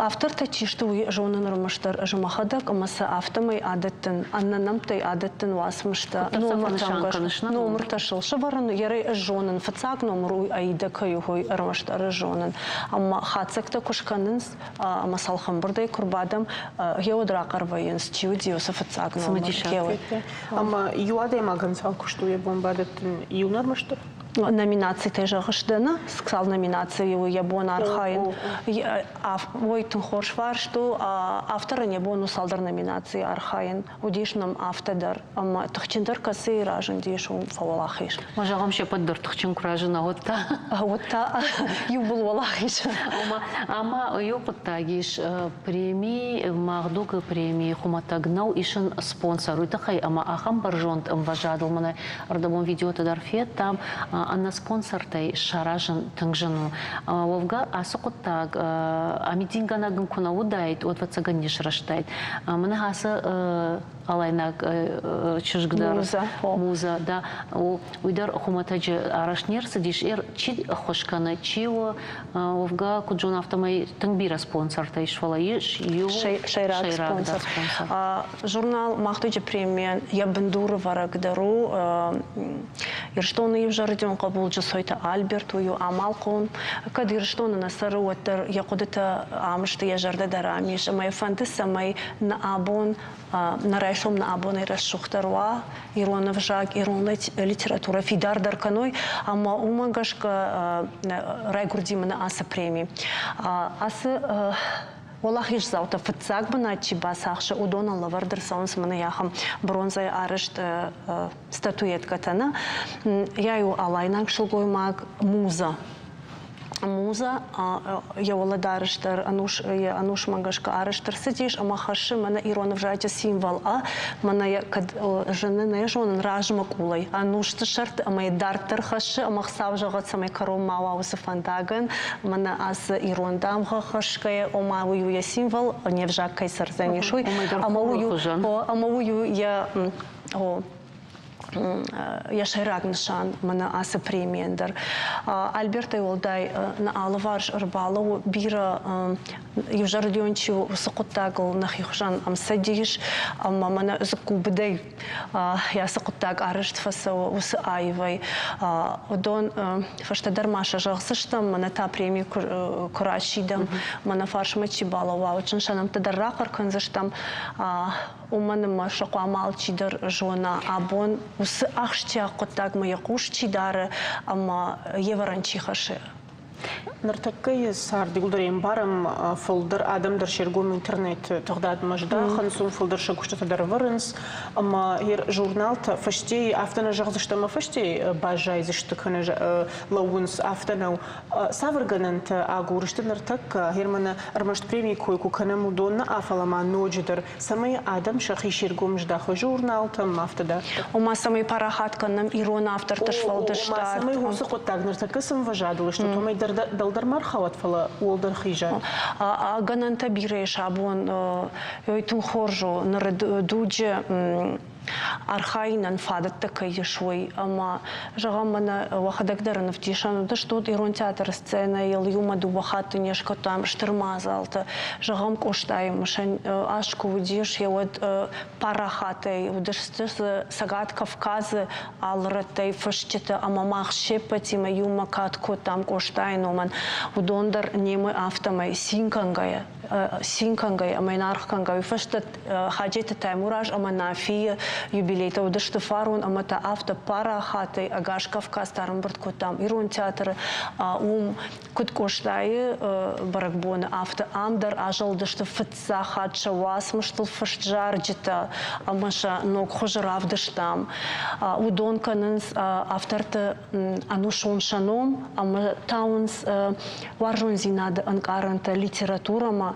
автортӕ чи сты, уый зонын ӕрмӕстдӕр ӕз мӕхӕдӕг ӕмӕ сӕ афтӕмӕй адӕттын, ӕнӕ нӕмттӕй адӕттын уацмыстӕ, номыртӕм гӕсгӕ. Номыртӕ сыл сӕвӕрын, ерӕй ӕз зонын, фыццаг номыр уый Аидӕ кӕй у, уый ӕрмӕстдӕр ӕз зонын. Ӕмӕ хатдзӕгтӕ куы скӕнынц, ӕмӕ цалхӕмбырдӕй куы рбадӕм, гъеуӕд рахъӕр вӕййынц, чи уыди уыцы фыццаг номыр. Ӕмӕ иу адӕймагӕн цал куыст у йӕ бон бадӕттын иу ӕрмӕстдӕр? Номинацитӕ зӕгъыс дӕ нӕ? Цал номинацийы у йӕ бон архайын? Уый тынг хорз фарст у. Авторӕн йӕ бон у цалдӕр номинацийы архайын. Уыдис нӕм афтӕ дӕр, ӕмӕ тыхджындӕр кӕцыйы разындис, уым фӕуӕлахиз. Ма зӕгъӕм, се ппӕт дӕр тыхджын куы разына, уӕд та? Уӕд та иууыл уӕлахиз. Ӕмӕ иу хъуыддаг ис, преми, Магдугы преми хуымӕтӕг нӕу, ис ын спонсор, уый тыххӕй ӕмӕ ахӕм бӕрзонд ӕмвӕзадыл мӕнӕ ӕрдӕбон видеоты дӕр федтам, ӕнӕ спонсортӕй саразын тынг зын у. Уӕвгӕ ацы хъуыддаг амидингӕнӕг ын куы нӕ уыдаид, уӕд ӕвӕццӕгӕн не срӕзтаид. Мӕнӕ ацы алайнаг чызг дӕр, Муза, да, уый дӕр хуымӕтӕджы арӕзт не рцыдис. Чи ӕххуыс кӕны, чи у, уӕвгӕ, куыд зон, афтӕмӕй тынг бирӕ спонсортӕ ис, фӕлӕ ис иу сӕйраг спонсор. Журнал «Мах дуджы» премийӕн йӕ бындурывӕрӕг дӕр у Ирыстоны иузӕрдион хъӕбул Джусойты Альберт, уый у амалхъом. Кӕд Ирыстоны нӕ цӕры, уӕддӕр йӕ хъуыдытӕ ам сты, йӕ зӕрдӕ дӕр ам ис. Ӕмӕ йӕ фӕнды, цӕмӕй нӕ абон, нӕ райсом нӕ абонӕй рӕсугъддӕр уа, ирон ӕвзаг, ирон литературӕ фидардӕр кӕной. Ӕмӕ уымӕ гӕсгӕ райгуырди мӕнӕ ацы преми. Ацы Уӕлахиздзаутӕ фыццаг бынат чи бацахсы, уыдонӕн лӕвӕрд ӕрцӕуынц мӕнӕ ахӕм бронзӕйы арӕзт статуэткӕтӕ. Нӕ йӕ у алайнаг сылгоймаг Муза. Муза йӕ уӕлӕдарӕс дӕр йӕ ӕнусмӕ гӕсгӕ арӕзт ӕрцыдис ӕмӕ хӕссы мӕнӕ ирон ӕвзаджы символ А, мӕнӕ йӕ кӕд зыны, нӕ зонын, размӕ къулӕй, ӕнусты сӕрты ӕмӕ йӕ дарддӕр хӕссы ӕмӕ Хуыцау зӕгъӕд, цӕмӕй кӕрон ма уа уыцы фӕндагӕн, мӕнӕ ацы ирон дамгъӕ хӕсгӕйӕ, ома уый у йӕ символ, не взаг кӕй цӕрдзӕнис, уый, ӕмӕ уый у, ӕмӕ уый у йӕ йӕ сӕйраг нысан мӕнӕ ацы премийӕн дӕр. Альбертӕй уӕлдай нӕ алыварс ӕрбалӕууы бирӕ иузӕрдион чи у, уыцы хъуыддагыл нӕхи хуызӕн ӕмцӕдис ӕмӕ мӕнӕ дзыккубыдӕй ацы хъуыддаг арӕзт фӕцӕуы уыцы аивӕй. Уыдон фӕстӕдӕр ма сӕ зӕгъдзыстӕм, мӕнӕ та преми куы расидӕм, мӕнӕ фарсмӕ чи балӕууа, уыдон сӕ нӕмттӕ дӕр рахъӕр кӕндзыстӕм. Уымӕн ӕмӕ сӕ хъуамӕ алчидӕр зона, абон уыцы ахсджиаг хъуыддагмӕ йӕ хъус чи дары ӕмӕ йе вӕрӕн чи хӕссы. Ныртӕккӕйы цард иуылдӕр ӕмбарӕм, фылдӕр адӕм дӕр се ргом интернеты тыгъдадмӕ здахынц, уым фылдӕр сӕ куыстытӕ дӕр ӕвӕрынц. Ӕмӕ журналтӕ фӕстейы афтӕ нӕ зӕгъдзысты ӕмӕ фӕстейы баззайдзысты кӕнӕ лӕууынц, афтӕ нӕу. Цавӕр гӕнӕнтӕ агурыс ды ныртӕккӕ, Германы ӕрмӕст премийы кой куы кӕнӕм, уыдон нӕ, фӕлӕ ма ноджыдӕр, цӕмӕй адӕм сӕхи се ргом здахой журналтӕм, афтӕ дарддӕр? Ома, цӕмӕй парахат кӕнӕм ирон авторты сфӕлдыстад. Ома, цӕмӕй уыцы хъуыддаг ныртӕккӕ цы ӕмвӕзадыл сты, уымӕй дӕлдӕр ма рхауӕд, фӕлӕ уӕлдӕр хизӕд. Гӕнӕнтӕ бирӕ ис абон. Тынг хорз у ныры дуджы архайынӕн фадӕттӕ кӕй ис, уый. Ӕмӕ, зӕгъӕм, мӕнӕ уӕхӕдӕг дӕр ӕвдисӕн уыдыстут ирон театры сценӕйыл иумӕ дыууӕ хатты не скодтам стыр мадзалтӕ. Зӕгъӕм, Къостайы мысӕн аз куы уыдис, йе уӕд парахатӕй уыдысты Цӕгат Кавказы алы рӕттӕй фысджытӕ ӕмӕ мах се ппӕтимӕ иумӕ кад кодтам Къостайы номӕн. Уыдон дӕр немӕ афтӕмӕй цин кӕнгӕйӕ цин кӕнгӕйӕ ӕмӕ йын аргъ кӕнгӕ, уый фӕстӕ Хаджеты Таймураз ӕмӕ Нафийы юбилейтӕ уыдысты фарон ӕмӕ та афтӕ парахатӕй ӕгас Кавказ та ӕрӕмбырд кодтам ирон театры. Уым куыд Къостайы бӕрӕгбоны, афтӕ ам дӕр азӕлдысты фыццаг хатт сӕ уацмыстыл фыст зарджытӕ ӕмӕ сӕ ног хуызы равдыстам. Уыдон кӕнынц авторты ӕнусон сӕ ном ӕмӕ тауынц уарзондзинады ӕнкъарӕнтӕ литературӕмӕ.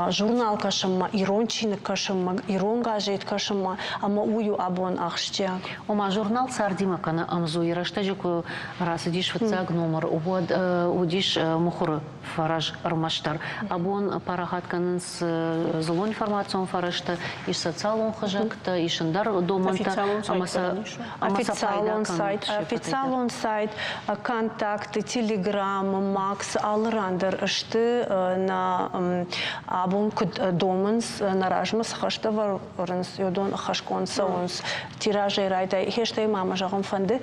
журнал кӕсынмӕ, ирон чиныг кӕсынмӕ, ирон газет кӕсынмӕ, ӕмӕ уый у абон ахсджиаг. Ома журнал цардимӕ кӕны ӕмдзуйы рӕстӕджы куы рацыдис фыццаг номыр, уӕд уыдис мыхуыры фӕрӕз ӕрмӕстдӕр. Абон парахат кӕнынц дзыллон информацион фӕрӕзтӕ, ис социалон хызӕгтӕ, ис ӕндӕр домӕнтӕ ӕмӕ сӕ Официалон сайт, официалон сайт Контакты, Телеграмы, Макс алы ран дӕр сты нӕ абон куыд домынц, нӕ размӕ цы хӕстӕ ӕвӕрынц, уыдон ӕххӕстгонд цӕуынц. Тиражӕй райдай, хестӕй ма мӕ зӕгъын фӕнды,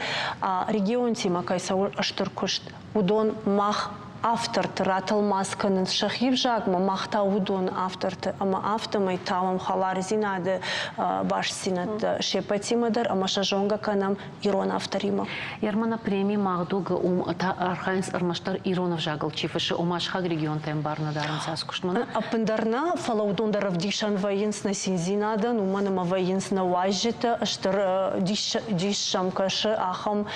регионтимӕ кӕй цӕуы стыр куыст, уыдон мах авторты ратӕлмац кӕнынц сӕхи взагмӕ, мах та уыдоны авторты ӕмӕ афтӕмӕй тауӕм хӕлардзинады бастдзинӕдтӕ се ппӕтимӕ дӕр ӕмӕ сӕ зонгӕ кӕнӕм ирон авторимӕ. Ермана преми Магдугы уым та архайынц ӕрмӕстдӕр ирон ӕвзагыл чи фыссы, ома сыхаг регионтӕм бар нӕ дарынц ацы куыстмӕ. Ӕппындӕр нӕ, фӕлӕ уыдон дӕр ӕвдисӕн вӕййынц нӕ циндзинадӕн, уымӕн ӕмӕ вӕййынц нӕ уазджытӕ, стыр дис сӕм кӕсы ахӕм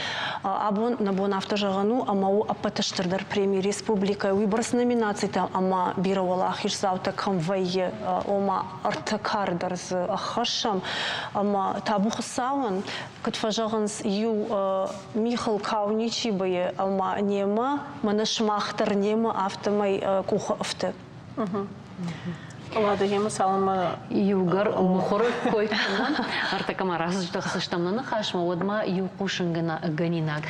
Абон нӕ бон афтӕ зӕгъӕн у, ӕмӕ у ӕппӕты стырдӕр преми республикӕйы уыйбӕрц номинацитӕ ӕмӕ бирӕ уӕлахиздзаутӕ кӕм вӕййы, ома ӕртӕ кары дӕр дзы ӕххӕссӕм. Ӕмӕ табу Хуыцауӕн, куыд фӕзӕгъынц, иу михыл кау ничи быйы ӕмӕ немӕ, мӕнӕ сымах дӕр немӕ, афтӕмӕй къухы ӕфты. Ладӕ, йемӕ цалынмӕ иугӕр мыхуыры кой кӕнӕм, ӕртӕккӕ ма раздӕхдзыстӕм нӕ ныхасмӕ, уӕд ма иу хъусынгӕнинаг.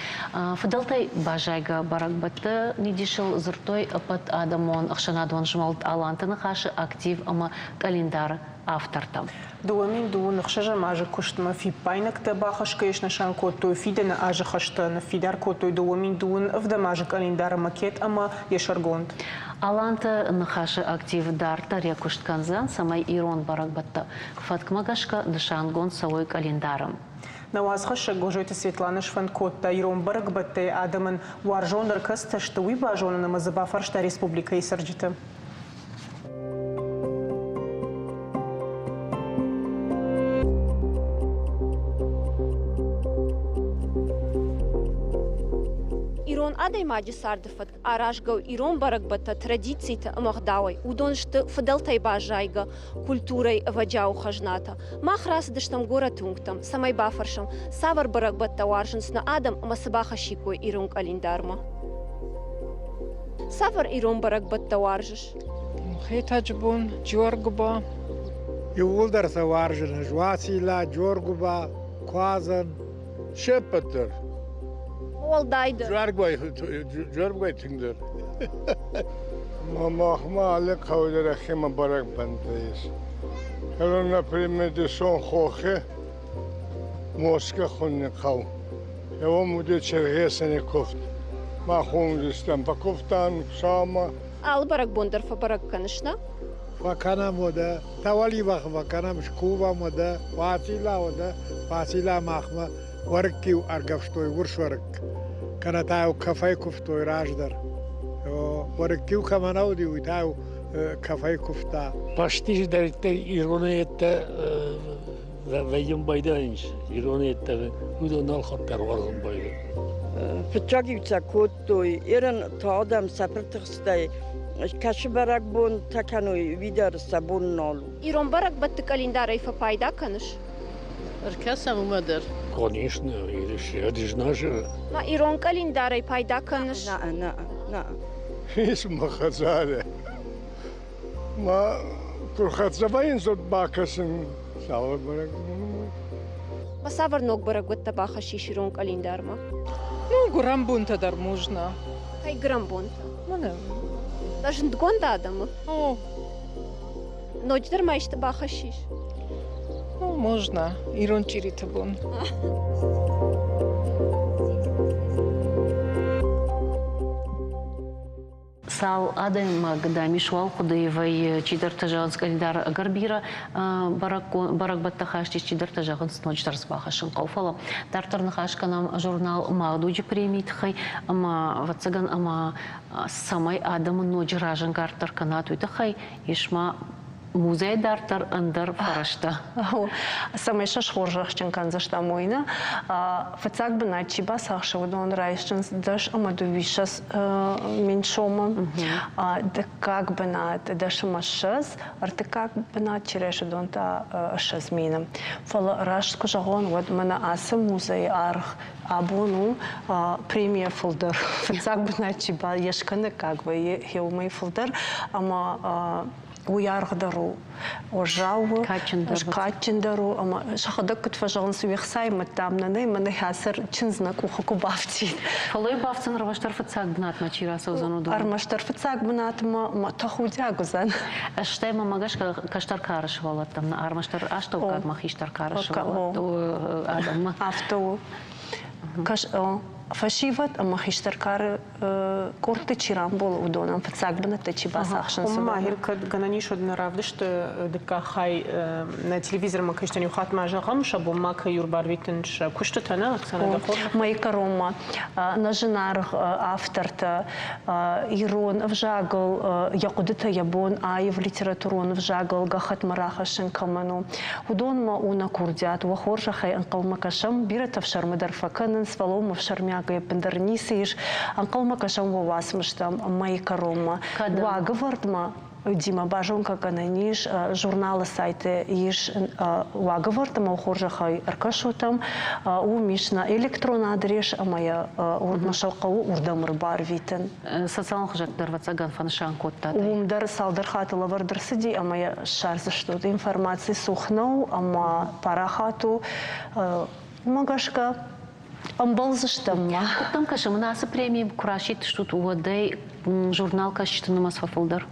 Фыдӕлтӕй баззайгӕ бӕрӕгбӕтты мидисыл дзырдтой ӕппӕт адӕмон ӕхсӕнадон змӕлд Аланты ныхасы актив ӕмӕ къӕлиндары автортӕ. 2026 азы куыстмӕ фиппаинӕгтӕ бахӕсгӕйӕ снысан кодтой фидӕны азы хӕстӕ, ныффидар кодтой 2027 азы къӕлиндары макет ӕмӕ йӕ сӕргонд. Аланты ныхасы актив дарддӕр йӕ куыст кӕндзӕн, цӕмӕй ирон бӕрӕгбӕттӕ фӕткмӕ гӕсгӕ нысангонд цӕуой къӕлиндары. Нӕ уацхӕссӕг Гозойты Светланӕ сфӕнд кодта ирон бӕрӕгбӕттӕй адӕмӕн уарзондӕр кӕцытӕ сты, уый базонын ӕмӕ дзы бафарста республикӕйы цӕрджыты. Ирон адӕймаджы царды фӕтк аразгӕ у ирон бӕрӕгбӕттӕ, традицитӕ ӕмӕ ӕгъдауӕй. Уыдон сты фыдӕлтӕй баззайгӕ культурӕйы ӕвӕджиауы хӕзнатӕ. Мах рацыдыстӕм горӕты уынгтӕм, цӕмӕй бафӕрсӕм, цавӕр бӕрӕгбӕттӕ уарзынц нӕ адӕм ӕмӕ цы бахӕссиккой ирон къӕлиндармӕ. Цавӕр ирон бӕрӕгбӕттӕ уарзыс? Хетӕджы бон, Джиоргуыба. Иууылдӕр сӕ уарзын ӕз Уацилла, Джиоргуыба, Куадзӕн. Се ппӕт дӕр. Уӕлдайдӕр. Джиоргуыбай тынгдӕр. Махмӕ алы хъӕуы дӕр ӕхемӕ бӕрӕгбӕнттӕ ис. Фӕлӕ, например, дысон хохы Москва хуыйны хъӕу. Уым уыди Черкесыны куывд. Мах уым уыдыстӕм. Фӕкуывтам Хуыцаумӕ. Алы бӕрӕгбон дӕр фӕбӕрӕг кӕныс, нӕ? Фӕкӕнӕм уӕдӕ, тӕуӕливӕхы фӕкӕнӕм, скувӕм уӕдӕ, Уацилла уӕдӕ, Уацилла махмӕ уӕрыкк-иу ӕргӕвстой урс уӕрыкк. Кӕнӕ та-иу кӕфӕй куывтой раздӕр. Уӕрыкк-иу кӕмӕ нӕ уыди, уый та-иу кӕфӕй куывта. Почти дӕриддӕр иронӕйӕдтӕ вӕййын байдайынц иронӕйӕдтӕ уыдон нал хатт ӕруадзын байдайынц. Фыццаг-иу сӕ кодтой, ерын та адӕм сӕ пыртыхстӕй кӕсы бӕрӕгбонтӕ кӕной, уый дӕр сӕ бон нал у. Ирон бӕрӕгбӕтты къӕлиндарӕй фӕпайда кӕныс? Ӕркӕсӕм уымӕ дӕр. Конечно, это же наше. Ма ирон къӕлиндарӕй пайда кӕныс? Нӕ, нӕ, нӕ. Ис мӕ хӕдзары. Ма куы рхӕццӕ вӕййынц, уӕд бакӕсын цавӕр бӕрӕгбон у. Ма цавӕр ног бӕрӕгбӕттӕ бахӕссис ирон къӕлиндармӕ? Ну, гуырӕнбонтӕ дӕр можно. Кӕй гуырӕнбонтӕ? Мӕнӕ. Дӕ зындгонд адӕмы? О. Ноджыдӕр ма исты бахӕссис? Ну, можно. Ирон чъириты бон. Цал адӕймаг дӕм ис, уал хъуыдыйы вӕййы. Чидӕртӕ зӕгъынц, къӕлиндар ӕгӕр бирӕ бӕрӕгбӕттӕ хаст ис, чидӕртӕ зӕгъынц, ноджыдӕр цы бахӕссын хъӕуы. Фӕлӕ дарддӕр ныхас кӕнӕм журнал «Магдуджы» премийы тыххӕй ӕмӕ, ӕвӕццӕгӕн, ӕмӕ цӕмӕй адӕмы ноджы разӕнгарддӕр кӕнат, уый тыххӕй ис ма Музей дарддӕр ӕндӕр фӕрӕзтӕ. Цӕмӕй сӕ схорзӕхджын кӕндзыстӕм, уый нӕ. Фыццаг бынат чи бацахсы, уыдон райсынц 10 ӕмӕ 22 мин сомы. Дыккаг бынат 10 ӕмӕ 20, ӕртыккаг бынат чи райсы, уыдон та 20 мины. Фӕлӕ раст куы зӕгъон, уӕд мӕнӕ ацы музейы аргъ абон у премийӕ фылдӕр. Фыццаг бынат чи ба йе скӕнӕггаг вӕййы, гъе уымӕй фылдӕр. Ӕмӕ уый аргъ дӕр у уӕззау у, кадджындӕр у ӕмӕ сӕхӕдӕг куыд фӕзӕгъынц, уе хцайы мӕт, дам, нӕ нӕй, мӕнӕ хӕсӕр чындз нӕ къухы куы бафтид. Фӕлӕ бафтдзӕн ӕрмӕстдӕр фыццаг бынатмӕ чи рацӕудзӕн, уыдон. Ӕрмӕстдӕр фыццаг бынатмӕ мӕ тӕхудиаг уыдзӕн. Стӕй мӕмӕ гӕсгӕ кӕстӕр кары сывӕллӕттӕм нӕ, ӕрмӕстдӕр астӕуккагмӕ хистӕр кары сывӕллӕтты адӕммӕ. Афтӕ у. Фӕсивӕд ӕмӕ хистӕр кары къордты чи рамбулы, уыдонӕн фыццаг бынӕттӕ чи бацахсынц. Уым ма кӕд гӕнӕн ис, уӕд нӕ равдысты дыккаг хай нӕ телевизормӕ кӕсджытӕн иу хатт ма зӕгъӕм, сӕ бон ма кӕй ӕрбарвитын сӕ куыстытӕ, нӕ, Оксана, дӕ хорзӕх? Мӕйы кӕронмӕ нӕ зынаргъ автортӕ ирон ӕвзагыл йӕ хъуыдытӕ йӕ бон аив литературон ӕвзагыл гӕххӕтмӕ рахӕссын кӕмӕн у, Уыдонмӕ у нӕ курдиат, уӕ хорзӕхӕй ӕнхъӕлмӕ кӕсӕм, бирӕтӕ ӕфсӕрмы дӕр фӕкӕнынц, фӕлӕ уым ӕфсӕрмиагӕй ӕппындӕр ницы ис. Ӕнхъӕлмӕ кӕсӕм уӕ уацмыстӕм мӕйы кӕронмӕ. Уагӕвӕрдмӕ Димӕ базонгӕ кӕнӕн ис, журналы сайты ис уагӕвӕрд ӕмӕ хорзӕхӕй ӕркӕсут ӕм. Уым ис нӕ электрон адрес ӕмӕ йӕ уырдмӕ сӕ хъӕуы уырдӕм ӕрбарвитын. Социалон хызӕгты дӕр ӕвӕццӕгӕн фӕнысан кодтат. Уым дӕр цалдӕр хатты лӕвӕрд ӕрцыди ӕмӕ йӕ ссардзыстут. Информаци цух нӕу ӕмӕ парахат у. Уымӕ гӕсгӕ ӕмбӕлдзыстӕм ма. Куыд дӕм кӕсы, мын ацы преми куы расидтыстут, уӕдӕй журналкӕсджыты нымӕц фӕфылдӕр?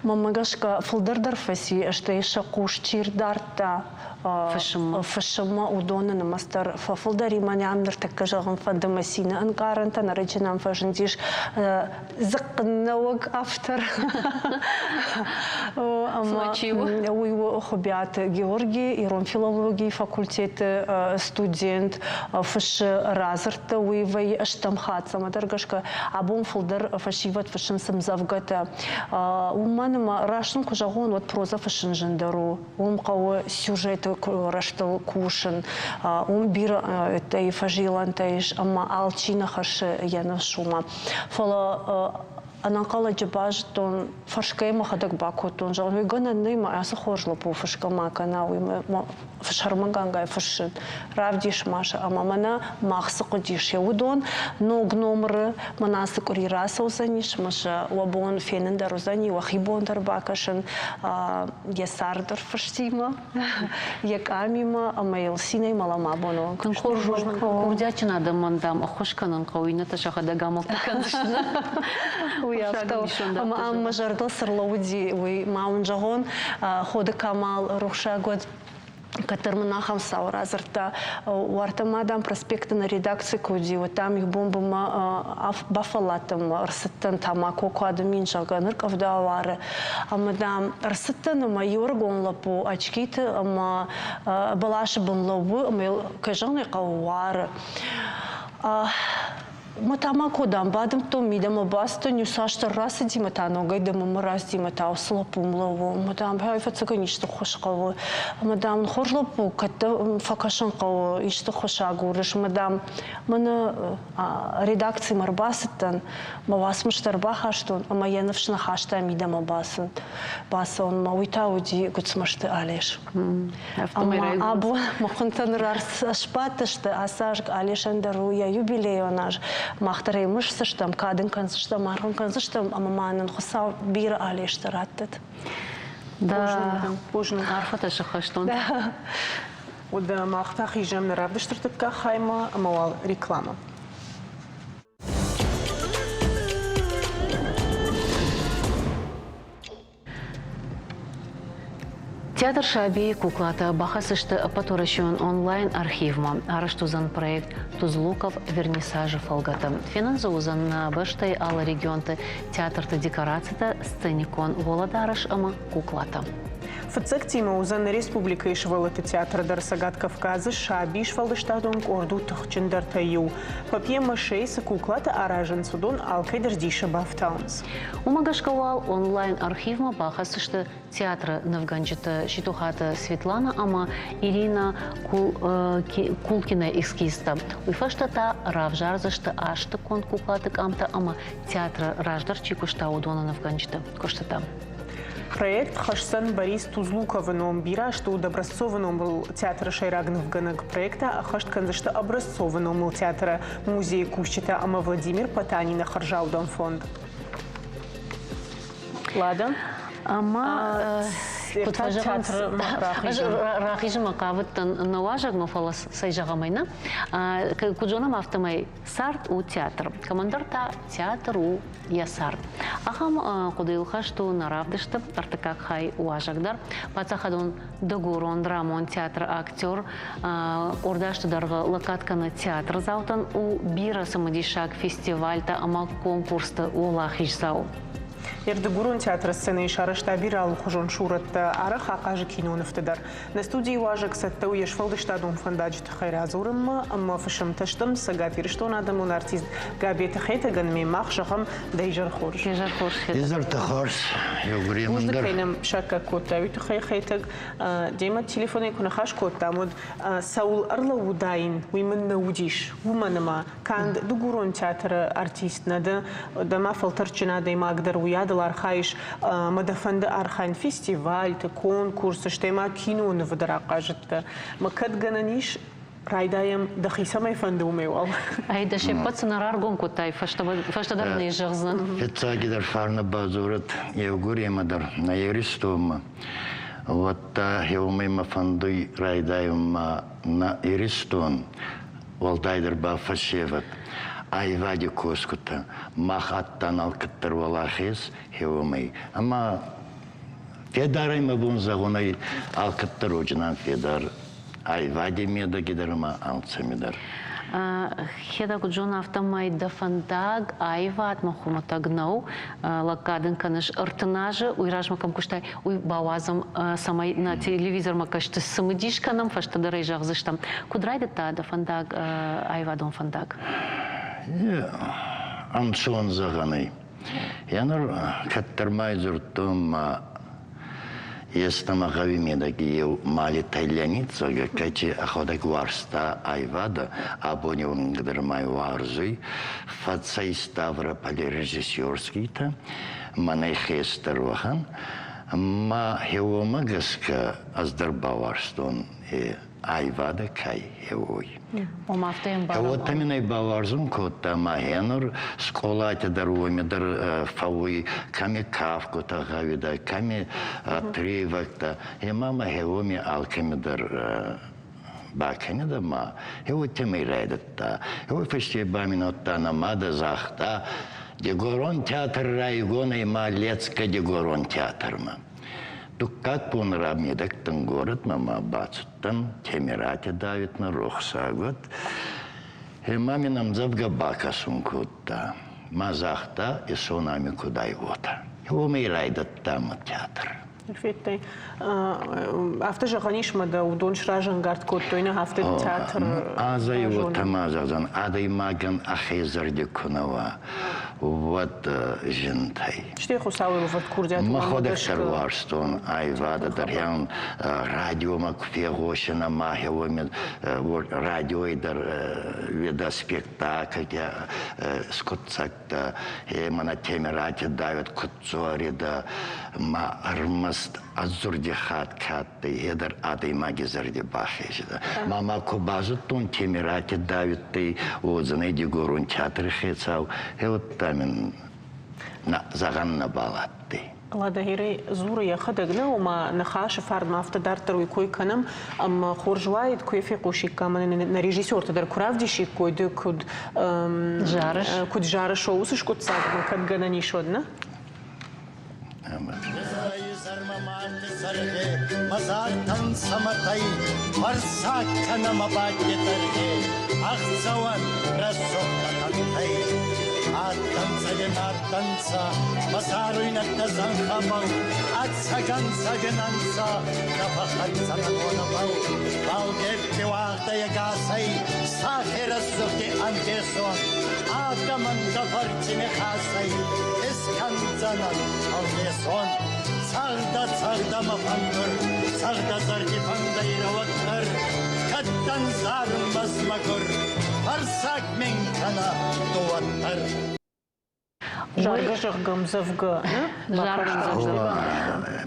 Мӕнмӕ гӕсгӕ, фылдӕр дӕр фӕци, стӕй сӕ хъус чи рдардта фысыммӕ, уыдоны нымӕц дӕр фӕфылдӕр и. Мӕнӕ ам ныртӕккӕ зӕгъын фӕнды мӕ цины ӕнкъарӕнтӕ, ӕрӕджы нӕм фӕзындис дзыхъхъыннӕуӕг автор. Ӕмӕ уый у Хуыбиаты Георги, ирон филологийы факультеты студент, фыссы радзырдтӕ, уый вӕййы стӕм хатт, цӕмӕдӕр гӕсгӕ абон фылдӕр фӕсивӕд фыссынц ӕмдзӕвгӕтӕ. Уымӕн ӕмӕ раст ын куы зӕгъон, уӕд прозӕ фыссын зындӕр у. Уым хъӕуы сюжеты рӕзтыл кусын, уым бирӕ фӕзилӕнтӕ ис ӕмӕ алчи нӕ хӕссы йӕ ныфс уымӕ. Фӕлӕ ӕнӕнхъӕлӕджы базыдтон, фӕрсгӕ мӕхӕдӕг бакодтон, зӕгъын, уый гӕнӕн нӕй, мӕ ацы хорз лӕппу фысгӕ ма кӕна, уый мӕ фсӕрмыгӕнгӕ фыссын, равдис ма сӕ ӕмӕ мӕнӕ мах цы хъуыдис, уыдон ног номыры мӕнӕ ацы къуыри рацӕудзӕнис, ӕмӕ сӕ уӕ бон фенын дӕр уыдзӕни, уӕхи бон дӕр бакӕсын йӕ царды рфыстимӕ, йӕ къамимӕ ӕмӕ йыл цинӕй мӕлӕм абоны онг. Тынг хорз у. Курдиатджын адӕмӕн, дам, ӕххуыс кӕнын хъӕуы, иннӕтӕ сӕхӕдӕг амӕлттӕ кӕндзысты. Уый афтӕ у. Ӕмӕ ам мӕ зӕрдыл цы рлӕууыди, уый ма уын зӕгъон, Ходы Камал рухсаг уӕд кӕддӕр мын ахӕм цау радзырдта. Уартӕ ма, дам, проспекты нӕ редакци куы уыди, уӕд, дам, иу бон бынмӕ бафӕлладтӕн ӕмӕ ӕрцыдтӕн тамако куы адымин, зӕгъгӕ, ныр къӕвда уары. Ӕмӕ, дам, ӕрцыдтӕн ӕмӕ иу ӕрыгон лӕппу очкиты ӕмӕ бӕласы бын лӕууы ӕмӕ йыл, кӕй зӕгъын ӕй хъӕуы, уары. Мӕ тамако, дам, бадымдтон, мидӕмӕ бацыдтӕн, иу цасдӕр рацыди мӕ та ногӕй дымынмӕ рацыди мӕ та уыцы лӕппу уым лӕууы. Ӕмӕ, дам, ӕвӕццӕгӕн исты ххуыс хъӕуы. Ӕмӕ, дам, хорз лӕппу, кӕд дӕ фӕкӕсын хъӕуы, исты ххуыс агурыс. Ӕмӕ, дам, мӕнӕ редакцимӕ ӕрбацыдтӕн, мӕ уацмыстӕ ӕрбахастон ӕмӕ йӕ ныфс нӕ хаста мидӕмӕ бацӕуынмӕ. Уый та уыди Гуыцмӕзты Алеш. Ӕмӕ абон мӕ хъуынтӕ ныр сбадтысты. Ацы аз Алешӕн дӕр у йӕ юбилейон аз. Мах дӕр ӕй мысдзыстӕм, кад ын кӕндзыстӕм, аргъ ын кӕндзыстӕм ӕмӕ ма нын Хуыцау бирӕ Алештӕ раттӕд. Да, бузныг. Арфӕтӕ сыххӕстон. Уӕдӕ мах та хизӕм нӕ равдысты ӕртыккаг хаймӕ ӕмӕ уал рекламӕ. Театр «Сабийы куклатӕ» бахӕцысты ӕппӕтуӕрӕсеон онлайн-архивмӕ. Арӕзт уыдзӕн проект «Тузлуков вернисажы» фӕлгӕты. Фенӕн дзы уыдзӕн нӕ бӕстӕйы алы регионты театрты декорацитӕ, сценикон уӕлӕдарӕс ӕмӕ куклатӕ. Фыццӕгтимӕ уыдзӕн нӕ республикӕйы сывӕллӕтты театры дӕр Цӕгат Кавказы саби сфӕлдыстадон къорд у тыхджындӕртӕй иу. Папье-машейы цы куклатӕ аразынц, уыдон алкӕй дӕр дисы бафтауынц. Уымӕ гӕсгӕ уал онлайн-архивмӕ бахӕсдзысты театры нывгӕнджыты Ситохаты Светлана ӕмӕ Ирина Кулкина эскизтӕ. Уый фӕстӕ та равзардзысты азты конд куклаты къамтӕ ӕмӕ театры раздӕр чи куыста, уыдоны нывгӕнджыты куыстытӕ. Проект хӕсдзӕн Борис Тузлуковы ном. Бирӕ азты уыд Образцовы номыл театры сӕйраг нывгӕнӕг. Проекттӕ ӕххӕст кӕндзысты Образцовы номыл театры музейы кусджытӕ ӕмӕ Владимир Потанины хӕрзаудӕн фонд. Лада? Ӕмӕ куыд фӕзӕгъынц, рахизынмӕ хъавыдтӕн нӕ уазӕгмӕ, фӕлӕ цӕй зӕгъӕм ӕй нӕ. Куыд зонӕм, афтӕмӕй цард у театр. Кӕмӕндӕр та театр у йӕ цард. Ахӕм хъуыдыйыл хӕст у нӕ равдысты ӕртыккаг хай уазӕг дӕр. Паддзахадон дыгурон драмон театры актер къорд азты дӕргъы лӕггад кӕны театрдзаутӕн, у бирӕ цымыдисаг фестивальтӕ ӕмӕ конкурсты уӕлахиздзау. Дыгурон театры сценӕйы сарӕзта бирӕ алыхуызон сурӕттӕ, арӕх ахъазы кинонывты дӕр. Нӕ студийы уазӕг цӕттӕ у йе сфӕлдыстадон фӕндаджы тыххӕй радзурынмӕ ӕмӕ фысымтӕ стӕм Цӕгат Ирыстоны адӕмон артист Габеты Хетӕгӕн ме мах зӕгъӕм дӕ изӕр хорз. Изӕр хорз, Хетӕг. Изӕртӕ хорз, еугуремӕн дӕр. Бузныг, кӕй нӕм саккаг кодтай, уый тыххӕй, Хетӕг. Демӕ телефонӕй куы ныхас кодтам, уӕд цӕуыл ӕрлӕууыдаин, уый мын нӕ уыдис. Уымӕн ӕмӕ канд дыгурон театры артист нӕ дӕ, дӕ ма фӕлтӕрдджын адӕймаг дӕр уыйадыл архайыс ӕмӕ дӕ фӕнды архайын фестивальты, конкурсы, стӕй ма кинонывы дӕр ахъазыдтӕ. Мӕ кӕд гӕнӕн ис, райдайӕм, дӕхи цӕмӕй фӕнды, уымӕй уал. Ай дӕ се ппӕт цы нӕ раргом кодтай, фӕстӕдӕр нӕ зӕгъдзӕн. Фиццагидӕр фарнӕ бадзорӕд еугуремӕ дӕр нӕ Иристонмӕ. Уӕдта еумӕ мӕ фӕндуй райдайунмӕ нӕ Иристон уӕлдайдӕр ба фӕсевӕд, аййевади косгутӕ, мах адтан алкӕддӕр уӕлахез хеуомӕй. Ӕма федарӕй мӕ бон зӕгъун ӕй, алкӕддӕр уоджинан федар аййевади медӕги дӕр ӕма алцӕми дӕр. Хетӕг Джон, афтӕмӕй дӕ фӕндаг аивадмӕ хуымӕтӕг нӕу. Лӕггад ын кӕныс 30 азы, уый размӕ кӕм куыстай, уый бауадзӕм, цӕмӕй нӕ телевизормӕ кӕсты цымыдис кӕнӕм, фӕстӕдӕр ӕй зӕгъдзыстӕм. Куыд райдыдта дӕ фӕндаг, аивадон фӕндаг? Ӕнцон зӕгъӕн ӕй. Еныр кӕддӕр ма дзурдтон ма естӕмӕ гъӕуи медӕги еу Малитӕй Леонид, зӕгъгӕ, кӕци ӕхуӕдӕг уарзта айвадӕ, абони уӕнгӕ дӕр ма уарзуй, фӕцӕй Ставрополи режиссерскийтӕ, мӕнӕй хестӕр уӕхӕн. Ма уомӕ гӕсгӕ ӕз дӕр бауарзтон айвадӕ кӕй уой. Ома афтӕ ӕмбарӕм. Уотӕ мин ӕй бауарзун кодта ма гьенур скъолати дӕр уоми дӕр фӕууй, кӕми кафгутӕ гъӕуидӕ, кӕми отрывоктӕ. Ӕма ма гье уоми алкӕми дӕр бакӕнидӕ ма гье уотемӕй райдӕдта. Уой фӕсте ба мин уӕдта нӕ мадӕ загъта, Дигорон театр райгон ӕй ма Лецкӕ Дигорон театрмӕ. Дуккаг бон рамедӕгтӕн горӕтмӕ ма бацудтӕн Темирати Давидмӕ рохсаг уӕд. Ӕма мин ӕмдзӕвгӕ бакӕсун кодта. Ма загъта, исон ами куд ӕй, уотӕ. Уомӕй райдӕдта мӕ театр. Федтай. Афтӕ зӕгъӕн ис, мӕ дӕ уыдон сразӕнгард кодтой, нӕ афтӕ театр. Азӕй уотӕ ма зӕгъдзӕн, адӕймагӕн ӕхе зӕрди ку нӕ уа, уӕд зинтӕй. Стӕй Хуыцауы лӕвӕрд курдиат Мӕхуӕдӕг дӕр уарзтон аивадӕ дӕр, радиомӕ ку фегъосин ӕма уоми радиой дӕр уедӕ спектакльтӕ, скъуыддзӕгтӕ, мӕнӕ Темирати Давид куд дзоридӕ, ма ӕрмӕст ӕдзурди хатт ка адтӕй, е дӕр адӕймаги зӕрди бахезидӕ. Ма ма ку базудтон Темирати Давидтӕй уодзӕнӕй Дигорон театри хецау, е уӕдта мин зӕгъӕн нӕбал адтӕй. Ладӕгирӕй дзуры йӕхӕдӕг нӕ, ома ныхасы фарнмӕ афтӕ дарддӕр уый кой кӕнӕм, ӕмӕ хорз уаид, куы йӕ фехъусиккам, нӕ режиссертӕ дӕр куы равдисиккой, ды куыд зарыс, куыд зарыс, уыцы скъуыддзагмӕ кӕд гӕнӕн ис, уӕд нӕ? Фӕрсаг кӕнӕ мӕ бадте тӕргъе, ӕхцӕуӕн рӕсугъд тӕнтӕй. Адтӕнцӕ Ӕцӕгӕн адтӕнцӕ, мӕ царуйнӕгтӕ зӕнхӕбӕл, ӕцӕгӕн цӕгӕн ӕнцӕ, нӕ фӕххӕццӕнӕн уонӕбӕл. Фал геппи уагъдӕ ӕгасӕй сӕхе рӕсугъди ӕмбесон, адӕмӕн дӕ фӕрци нихасӕй искӕндзӕнӕн фӕлдесон. Цӕгъдӕ, цӕгъдӕ мӕ фӕндур, цӕгъдӕ зӕрди фӕндӕй рӕуӕгдӕр, кӕд дӕн зарунмӕ мӕгур, фӕрсаг мин кӕнӕ ду уӕддӕр. Заргӕ зӕгъгӕ ӕмдзӕвгӕ. Заргӕ ӕмдзӕвгӕ.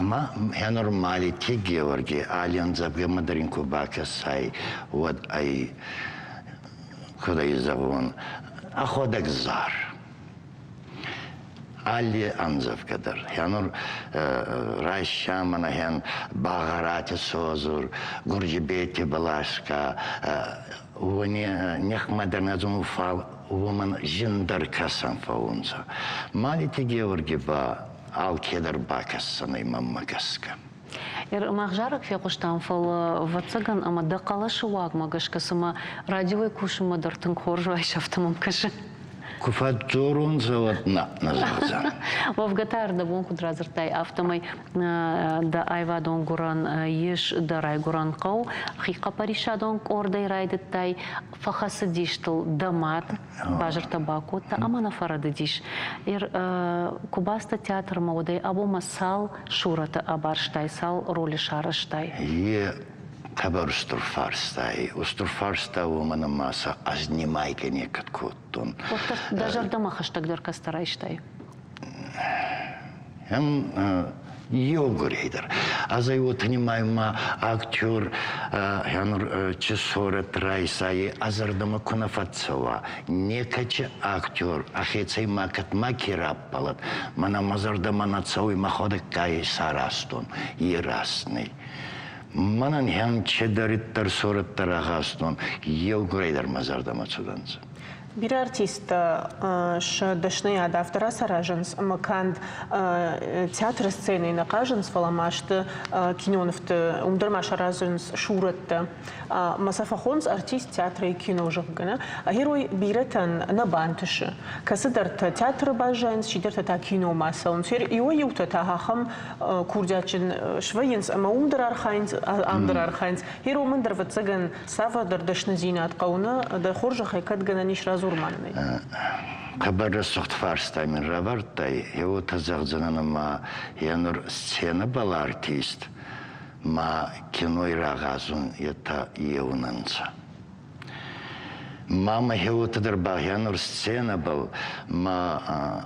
Ма ӕнормалити Георги алли ӕмдзӕвгӕмӕ дӕр ин ку бакӕсай, уӕд ӕй, куд ӕй зӕгъон, ӕхуӕдӕг зар. Алли ӕмдзӕвгӕ дӕр. Хӕнур райсӕмӕнӕ хӕн Багъӕрати Созур, Гурджибети Балашка, уони нихмӕ дӕр нӕ зонун, фал уомӕн зиндӕр кӕсӕн фӕуунцӕ. Малити Георги ба алкедӕр бакӕсдзӕнӕй мӕнмӕ гӕсгӕ. Мах зарӕг фехъуыстам, фӕлӕ, ӕвӕццӕгӕн, ӕмӕ дӕ хъӕлӕсы уагмӕ гӕсгӕ цыма радиойы кусынмӕ дӕр тынг хорз уайсӕфты мӕм кӕсы. Куы фӕдзорон, уӕд нӕ нӕ зӕгъдзӕн. Уӕвгӕ та ӕрдӕбон куыд радзырдтай, афтӕмӕй дӕ аивадон гуырӕн ис дӕ райгуырӕн хъӕу, хихъхъӕппӕрисадон къордӕй райдыдтай, фӕхӕцыдис дыл дӕ мад, базыртӕ бакодта ӕмӕ нӕ фӕрӕдыдис. Куы бацыдтӕ театрмӕ, уӕдӕй абонмӕ цал сурӕты абарстай, цал роли сарӕзтай? Е хъӕбӕр устур фарста ӕй. Устур фарста уомӕн ӕма сӕ ӕз нимайгӕ некӕд кодтон. Уӕддӕр дӕ зӕрдӕмӕ хӕстӕгдӕр кӕцытӕ райстай? Еугурӕй дӕр. Ӕз ӕй уотӕ нимайун, ма актер хӕнур чи сорӕт райса, е ӕ зӕрдӕмӕ ку нӕ фӕццӕуа, некӕчи актер ӕхецӕй макӕд маке раппӕлӕд, мӕнӕ мӕ зӕрдӕмӕ нӕ цӕуй, мӕхуӕдӕг ка исаразтон, е раст нӕй. Мӕнӕн хӕн чедӕриддӕр сорӕттӕ рахастон, еугурӕй дӕр мӕ зӕрдӕмӕ цудӕнцӕ. Бирӕ артисттӕ сӕ дӕсныйад афтӕ рацаразынц, ӕмӕ канд театры сценӕйы нӕ хъазынц, фӕлӕ ма сты кинонывты, уым дӕр ма саразынц сурӕттӕ. Ӕмӕ сӕ фӕхонынц артист театрӕй кино, зӕгъгӕ. Нӕ? Герой бирӕтӕн нӕ бантысы. Кӕцыдӕртӕ театры баззайынц, чидӕртӕ та киномӕ цӕуынц. Иуӕй-иутӕ та ахӕм курдиатджын свӕййынц ӕмӕ уым дӕр архайынц, ам дӕр архайынц. Герой дӕр, ӕвӕццӕгӕн, Цавӕрдӕр дӕсныдзинад хъӕуы нӕ, дӕ хорзӕхӕй кӕд гӕнӕн ис радзур ма нын ӕй. Хъӕбӕр рӕсугъд фарста мин равардтай, уотӕ зӕгъдзӕнӕн ӕма е нур сценӕбӕл артист ма киной рагъазун етӕ еу нӕ нцӕ. Ма мӕхе уотӕ дӕр багъянур сценӕбӕл, ма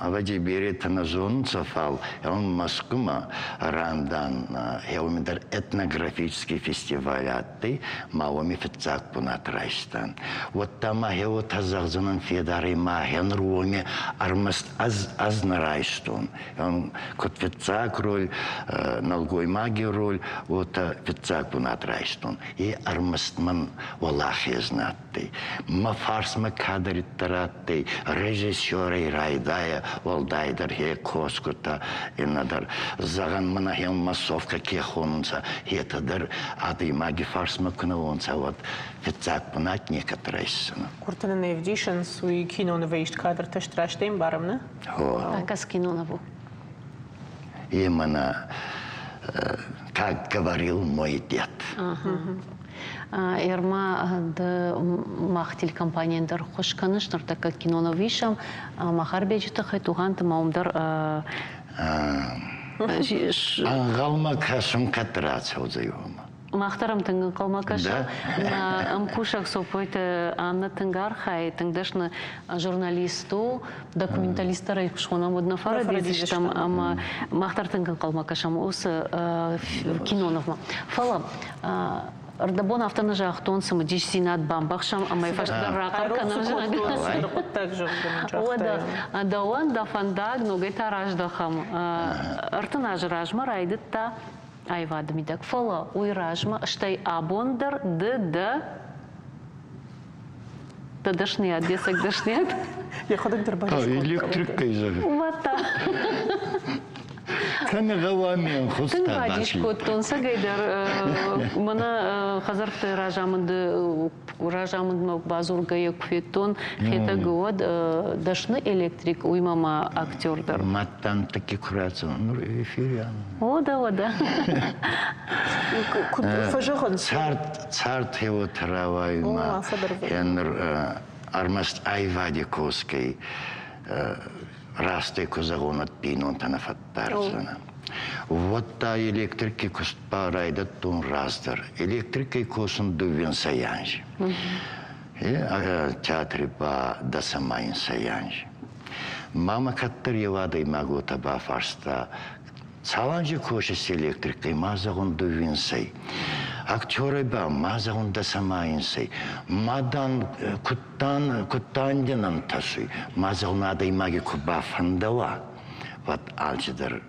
ӕвӕдзи беретӕ нӕ зонунцӕ, фал Мӕскумӕ рандан еуми дӕр этнографический фестиваль адтӕй, ма уоми фиццаг бунат райстан. Уӕдта ма уотӕ зӕгъдзӕнӕн федарӕй ма гъенур уоми ӕрмӕст ӕз ӕз нӕ райстон. Куд фиццаг роль, нӕлгоймаги роль, уотӕ фиццаг бунат райстон. Е ӕрмӕст мӕн уӕлахез нӕ адтӕй. Мӕ фарсмӕ кадӕриддӕр адтӕй, режиссерӕй райдайа, уӕлдайдӕр хе косгутӕ, иннӕ дӕр. Зӕгъӕн, мӕнӕ хе массовкӕ ке хонунцӕ, етӕ дӕр адӕймаги фарсмӕ ку нӕ уонцӕ, уӕд фиццаг бунат некӕд райсдзӕнӕ. Курты нын ӕвдисынц, уый кинонывы ист кадртӕ сты ӕмбарӕм, нӕ? Акӕс киноныву. И мӕнӕ как говорил мой дед. Ерма ды мах телекомпанийӕн дӕр ххуыс кӕныс, ныртӕккӕ киноныв исӕм, Махарбеджы тыххӕй Тугъанты ма уым дӕр Ӕнхъӕлмӕ кӕсын кӕд рацӕудзӕй уымӕ. Мах дӕр ӕм тынг ӕнхъӕлмӕ кӕсӕм. Ӕмкусӕг Сопойты Анна тынг архайы, тынг дӕсны журналист у, документалист дӕр ӕй куы схонӕм, уӕд нӕ фӕрӕдидзыстӕм ӕмӕ мах дӕр тынг ӕнхъӕлмӕ кӕсӕм уыцы кинонывмӕ. Фӕлӕ ӕрдӕбон афтӕ нӕ загътон, цымыдисдзинад бамбӕхсӕм ӕмӕ фӕстӕдӕр рахъӕр кӕнӕм. Уӕдӕ дӕуӕн дӕ фӕндаг ногӕй та раздӕхӕм. 30 азы размӕ райдыдта аивады мидӕг. Фӕлӕ уый размӕ, стӕй абон дӕр ды дӕ дӕ дӕсныйад, де цӕг дӕсныйад. Йӕхӕдӕг дӕр бадис кодта. Электрик кӕй зӕгъы. Уӕдта. Кӕми гъӕуами ӕнхус Тынг бадис кодтон, цӕгӕйдӕр мӕнӕ хӕдзӕртты разамынды. разамындмӕ бадзургӕйӕ куы федтон Хетӕгы, уӕд дӕсны электрик, уыимӕ ма актер дӕр. Мадтан таки куы рацӕуын, нур эфире. О, да, о, да. Куыд фӕзӕгъынц? Цард, цард хеуот рауайма. Нур ӕрмӕст аивади косгӕй растӕй ку зӕгъон, уӕд бийнонтӕ нӕ фӕддардзӕнӕ. Уӕдта электрики куст ба райдӕдтон раздӕр. Электрикӕй косун дууинсӕй анзи. Театри ба дӕсӕмӕ анзи. Мамӕ кӕддӕр еу адӕймаг уотӕ бафарста, Цал анзи косис электрикӕй, ма зӕгъун дууинсӕй. Актерӕй ба ма зӕгъун дӕсӕмӕ Ма дан кудтан кудтан дин ӕнтӕсуй, ма зӕгъун адӕймаги ку бафӕндӕуа, уӕд алчидӕр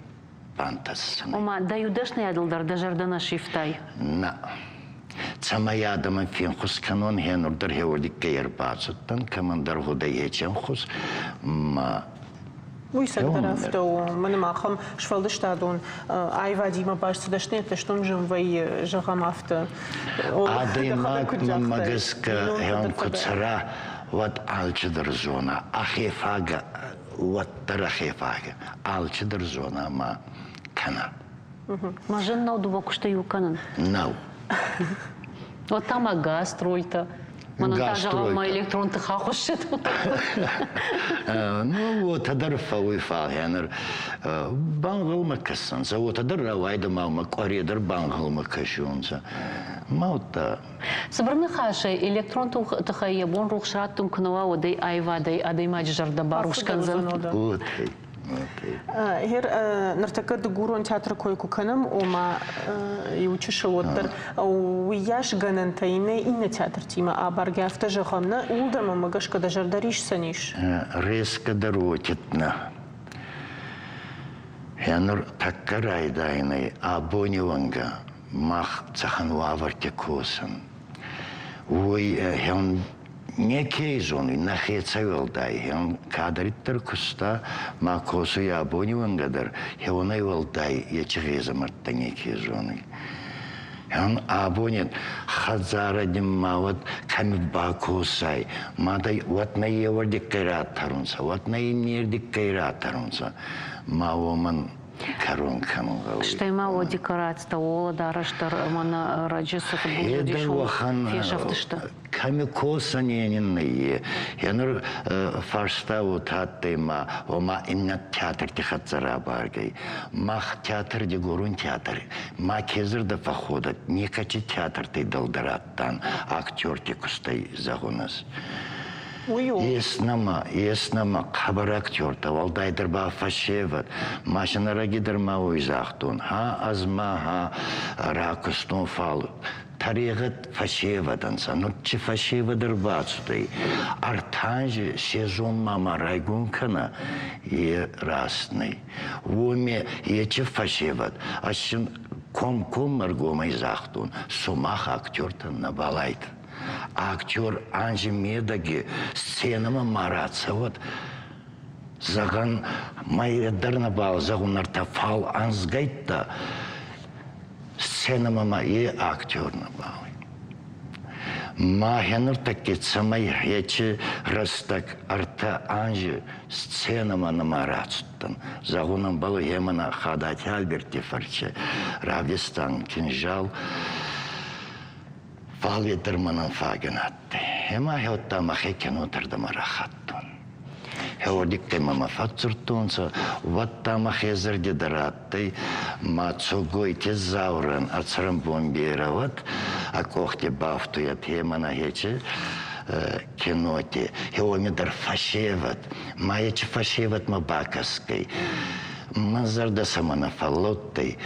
бантӕсдзӕнӕй. Ома, дӕ иу дӕсныйадыл дӕр дӕ зӕрдӕ нӕ сивтай? Нӕ. Цӕмӕй адӕмӕн фенхус кӕнон, хенур дӕр хеуордиккӕй ӕрбацудтӕн, кӕмӕндӕр гъудӕй ечи ӕнхус, ма Уый цӕгдӕр афтӕ у. Мӕнӕ ахӕм сфӕлдыстадон аивадимӕ баст цы дӕсныйӕдтӕ сты, уым зын вӕййы, зӕгъӕм, афтӕ. Адӕймаг мӕнмӕ гӕсгӕ хеон куы цӕра, уӕд алчидӕр зона, ӕхе фагӕ, уӕддӕр ӕхе фагӕ, алчидӕр зона ма кӕна. Ма зын нӕу дыууӕ куысты иу кӕнын? Нӕу. Вот там а гастрольтӕ. Мӕнӕн та зӕгъӕм, мӕ электрон тых ахуыссыд. Ну, уотӕ дӕр фӕууй, фал нур бангъӕлмӕ кӕсунцӕ, уотӕ дӕр рауайдӕ ма мӕ къуӕре дӕр бангъӕлмӕ кӕсунцӕ. Ма удта Цыбыр ныхасӕй, электрон тыхӕй йӕ бон рухс раттын куы нӕ уа, уӕд ӕй аивадӕй адӕймаджы зӕрдӕ барухс кӕндзӕн. Уотӕ. Гъер ныртӕккӕ дыгурон театры кой куы кӕнӕм, ома иу чысыл уӕддӕр уыйас гӕнӕнтӕ иннӕ иннӕ театртимӕ абаргӕ афтӕ зӕгъӕм, нӕ ууыл дӕр мӕмӕ гӕсгӕ дӕ зӕрдӕ рисдзӕн ис? Резкӕ дӕр уотид нӕ. Гъенур тӕккӕ райдайӕнӕй абони уӕнгӕ мах цӕхӕн уавӕрти косӕн, уой хеун Неке зонуй, нӕхецӕй уӕлдай, кадӕриддӕр куста ма косуй абони уӕнгӕ дӕр, хеуонӕй уӕлдай ечи гъезӕмӕрттӕ неке зонуй. Абони хӕдзарӕ дин ма уӕд кӕми бакосай, ма дӕ уӕд нӕ еуӕрдиккӕй ратӕрунцӕ, уӕд нӕ иннердиккӕй ратӕрунцӕ. Ма уомӕн кӕрон кӕнун гъӕуй. Стӕй ма уӕ декорацитӕ, уӕлӕдарӕс дӕр ӕма нӕ раджы цы фыдбылыз уыдис, уым фесӕфтысты. Кӕми косӕн нӕййе. Енур фарста уотӕ адтӕй ма, ома иннӕ театрти хӕццӕ рабаргӕй. Мах театр Дигорон театр, ма ке зӕрдӕ фӕхходӕд, некӕци театртӕй дӕлдӕр адтан актерти кустӕй зӕгъун ӕз. Уый у. Ес нӕмӕ, ес нӕмӕ хъӕбӕр актертӕ, уӕлдайдӕр ба фӕсевӕд. Машинӕрӕги дӕр ма уой загътон, ха ӕз ма ха ракустон, фал тӕрегъӕд фӕсевӕдӕн сӕ нурчи фӕсевӕд ӕрбацудӕй. Ӕртанзи сезонмӕ ма райгон кӕнӕ, е раст нӕй. Уоми ечи фӕсевӕд, ӕз син комкоммӕ ӕргомӕй загътон, сумах актертӕн нӕбал айтӕ. Актер анзи медӕги сценӕмӕ ма рацӕуӕд, зӕгъӕн, мӕй дӕр нӕбал зӕгъун ӕртӕ, фал анзгӕйттӕ сценӕмӕ ма е актер нӕбал. Ма хенуртӕкки цӕмӕй ечи рӕстӕг ӕртӕ анзи сценӕмӕ нӕма рацудтӕн. Зӕгъун ӕмбӕлуй хемӕнӕ Хадати Альберти фӕрце равдистан кинжал. Фал е дӕр мӕнӕн фагӕ нӕ адтӕй. Ӕма гьӕудта мӕхе кенотӕрдӕмӕ рахаттон. Гьӕуордигтӕй мӕмӕ фӕдздзурдтонцӕ, уӕдта мӕхе зӕрди дӕр адтӕй, ма Цогойти Заурӕн ӕ цӕрӕнбон берӕ уӕд, ӕ къохти бафтуйӕд хемӕнӕ хечи киноти, гьеуоми дӕр фӕсевӕд, ма ечи фӕсевӕдмӕ бакӕсгӕй, мӕн зӕрдӕ цӕмӕ нӕ фӕллодтӕй,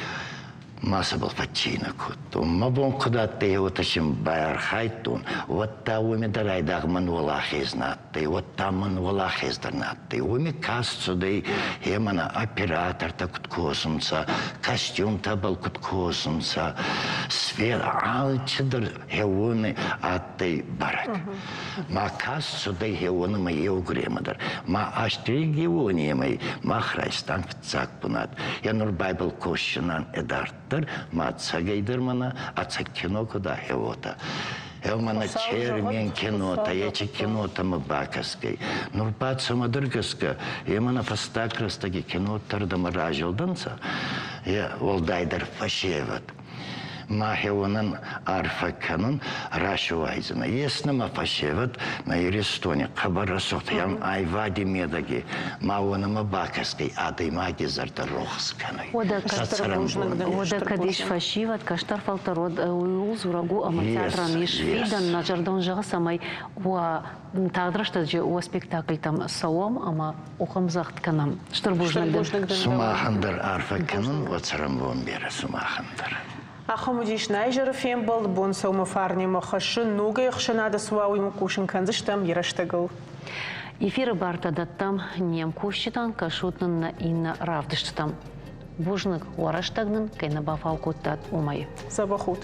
ма сӕбӕл фӕццийнӕ кодтон. Мӕ бон куд адтӕй, уотӕ син байархайдтон, уӕдта уоми дӕр айдагъ мӕн уӕлахез нӕ адтӕй, уӕдта мӕн уӕлахез дӕр нӕ адтӕй. Уоми каст цудӕй хемӕнӕ оператортӕ куд косунцӕ, костюмтӕбӕл куд косунцӕ, свет алчидӕр хеуони адтӕй бӕрӕг. Ма каст цудӕй хеуонӕмӕ еугуремӕ дӕр. Ма астригионемӕй мах райстан фиццаг бунат. Е нур Байбл косунӕн идарддӕр, ма ӕцӕгӕйдӕр мӕнӕ ӕцӕг кино куд ӕхе уотӕ. Еумӕ нӕ Чермен кинотӕ, ечи кинотӕмӕ бакӕсгӕй. Нур ба цӕмӕдӕр гӕсгӕ, ема нӕ фӕстаг рӕстӕги кинотӕрдӕмӕ разилдӕнцӕ, е уӕлдайдӕр фӕсевӕд. Мӕхеуонӕн арфӕ кӕнун рӕсуайдзӕнӕ. Ес нӕмӕ фӕсевӕд нӕ Иристони хъӕбӕр рӕсугъд айвади медӕги ма уонӕмӕ бакӕсгӕй адӕймаги зӕрдӕ рохс кӕнуй. Уӕдӕ кӕд ис фӕсивӕд, кӕстӕр фӕлтӕр, уӕд ууыл дзурӕг у ӕмӕ театрӕн ис фидӕн, нӕ зӕрдӕ зӕгъы, цӕмӕй уӕ тагъд рӕстӕджы уӕ спектакльтӕм цӕуӕм ӕмӕ къухӕмдзӕгъд кӕнӕм. Стыр бузныг дын. Сумахӕн дӕр арфӕ кӕнун, уӕ цӕрӕнбон берӕ сумахӕн дӕр. Ахӕм уыдис нӕ изӕры фембӕлд. Бон сӕумӕ фарнимӕ хӕссы ногӕй ӕхсӕнады цы уа, уый хъусын кӕндзыстӕм йӕ рӕстӕгыл. Эфиры бартӕ дӕттӕм не мкусджытӕн, кӕсут нын нӕ иннӕ равдыстытӕм. Бузныг, уӕ рӕстӕг нын кӕй нӕ бафау кодтат, уымӕй. Дзӕбӕх ут!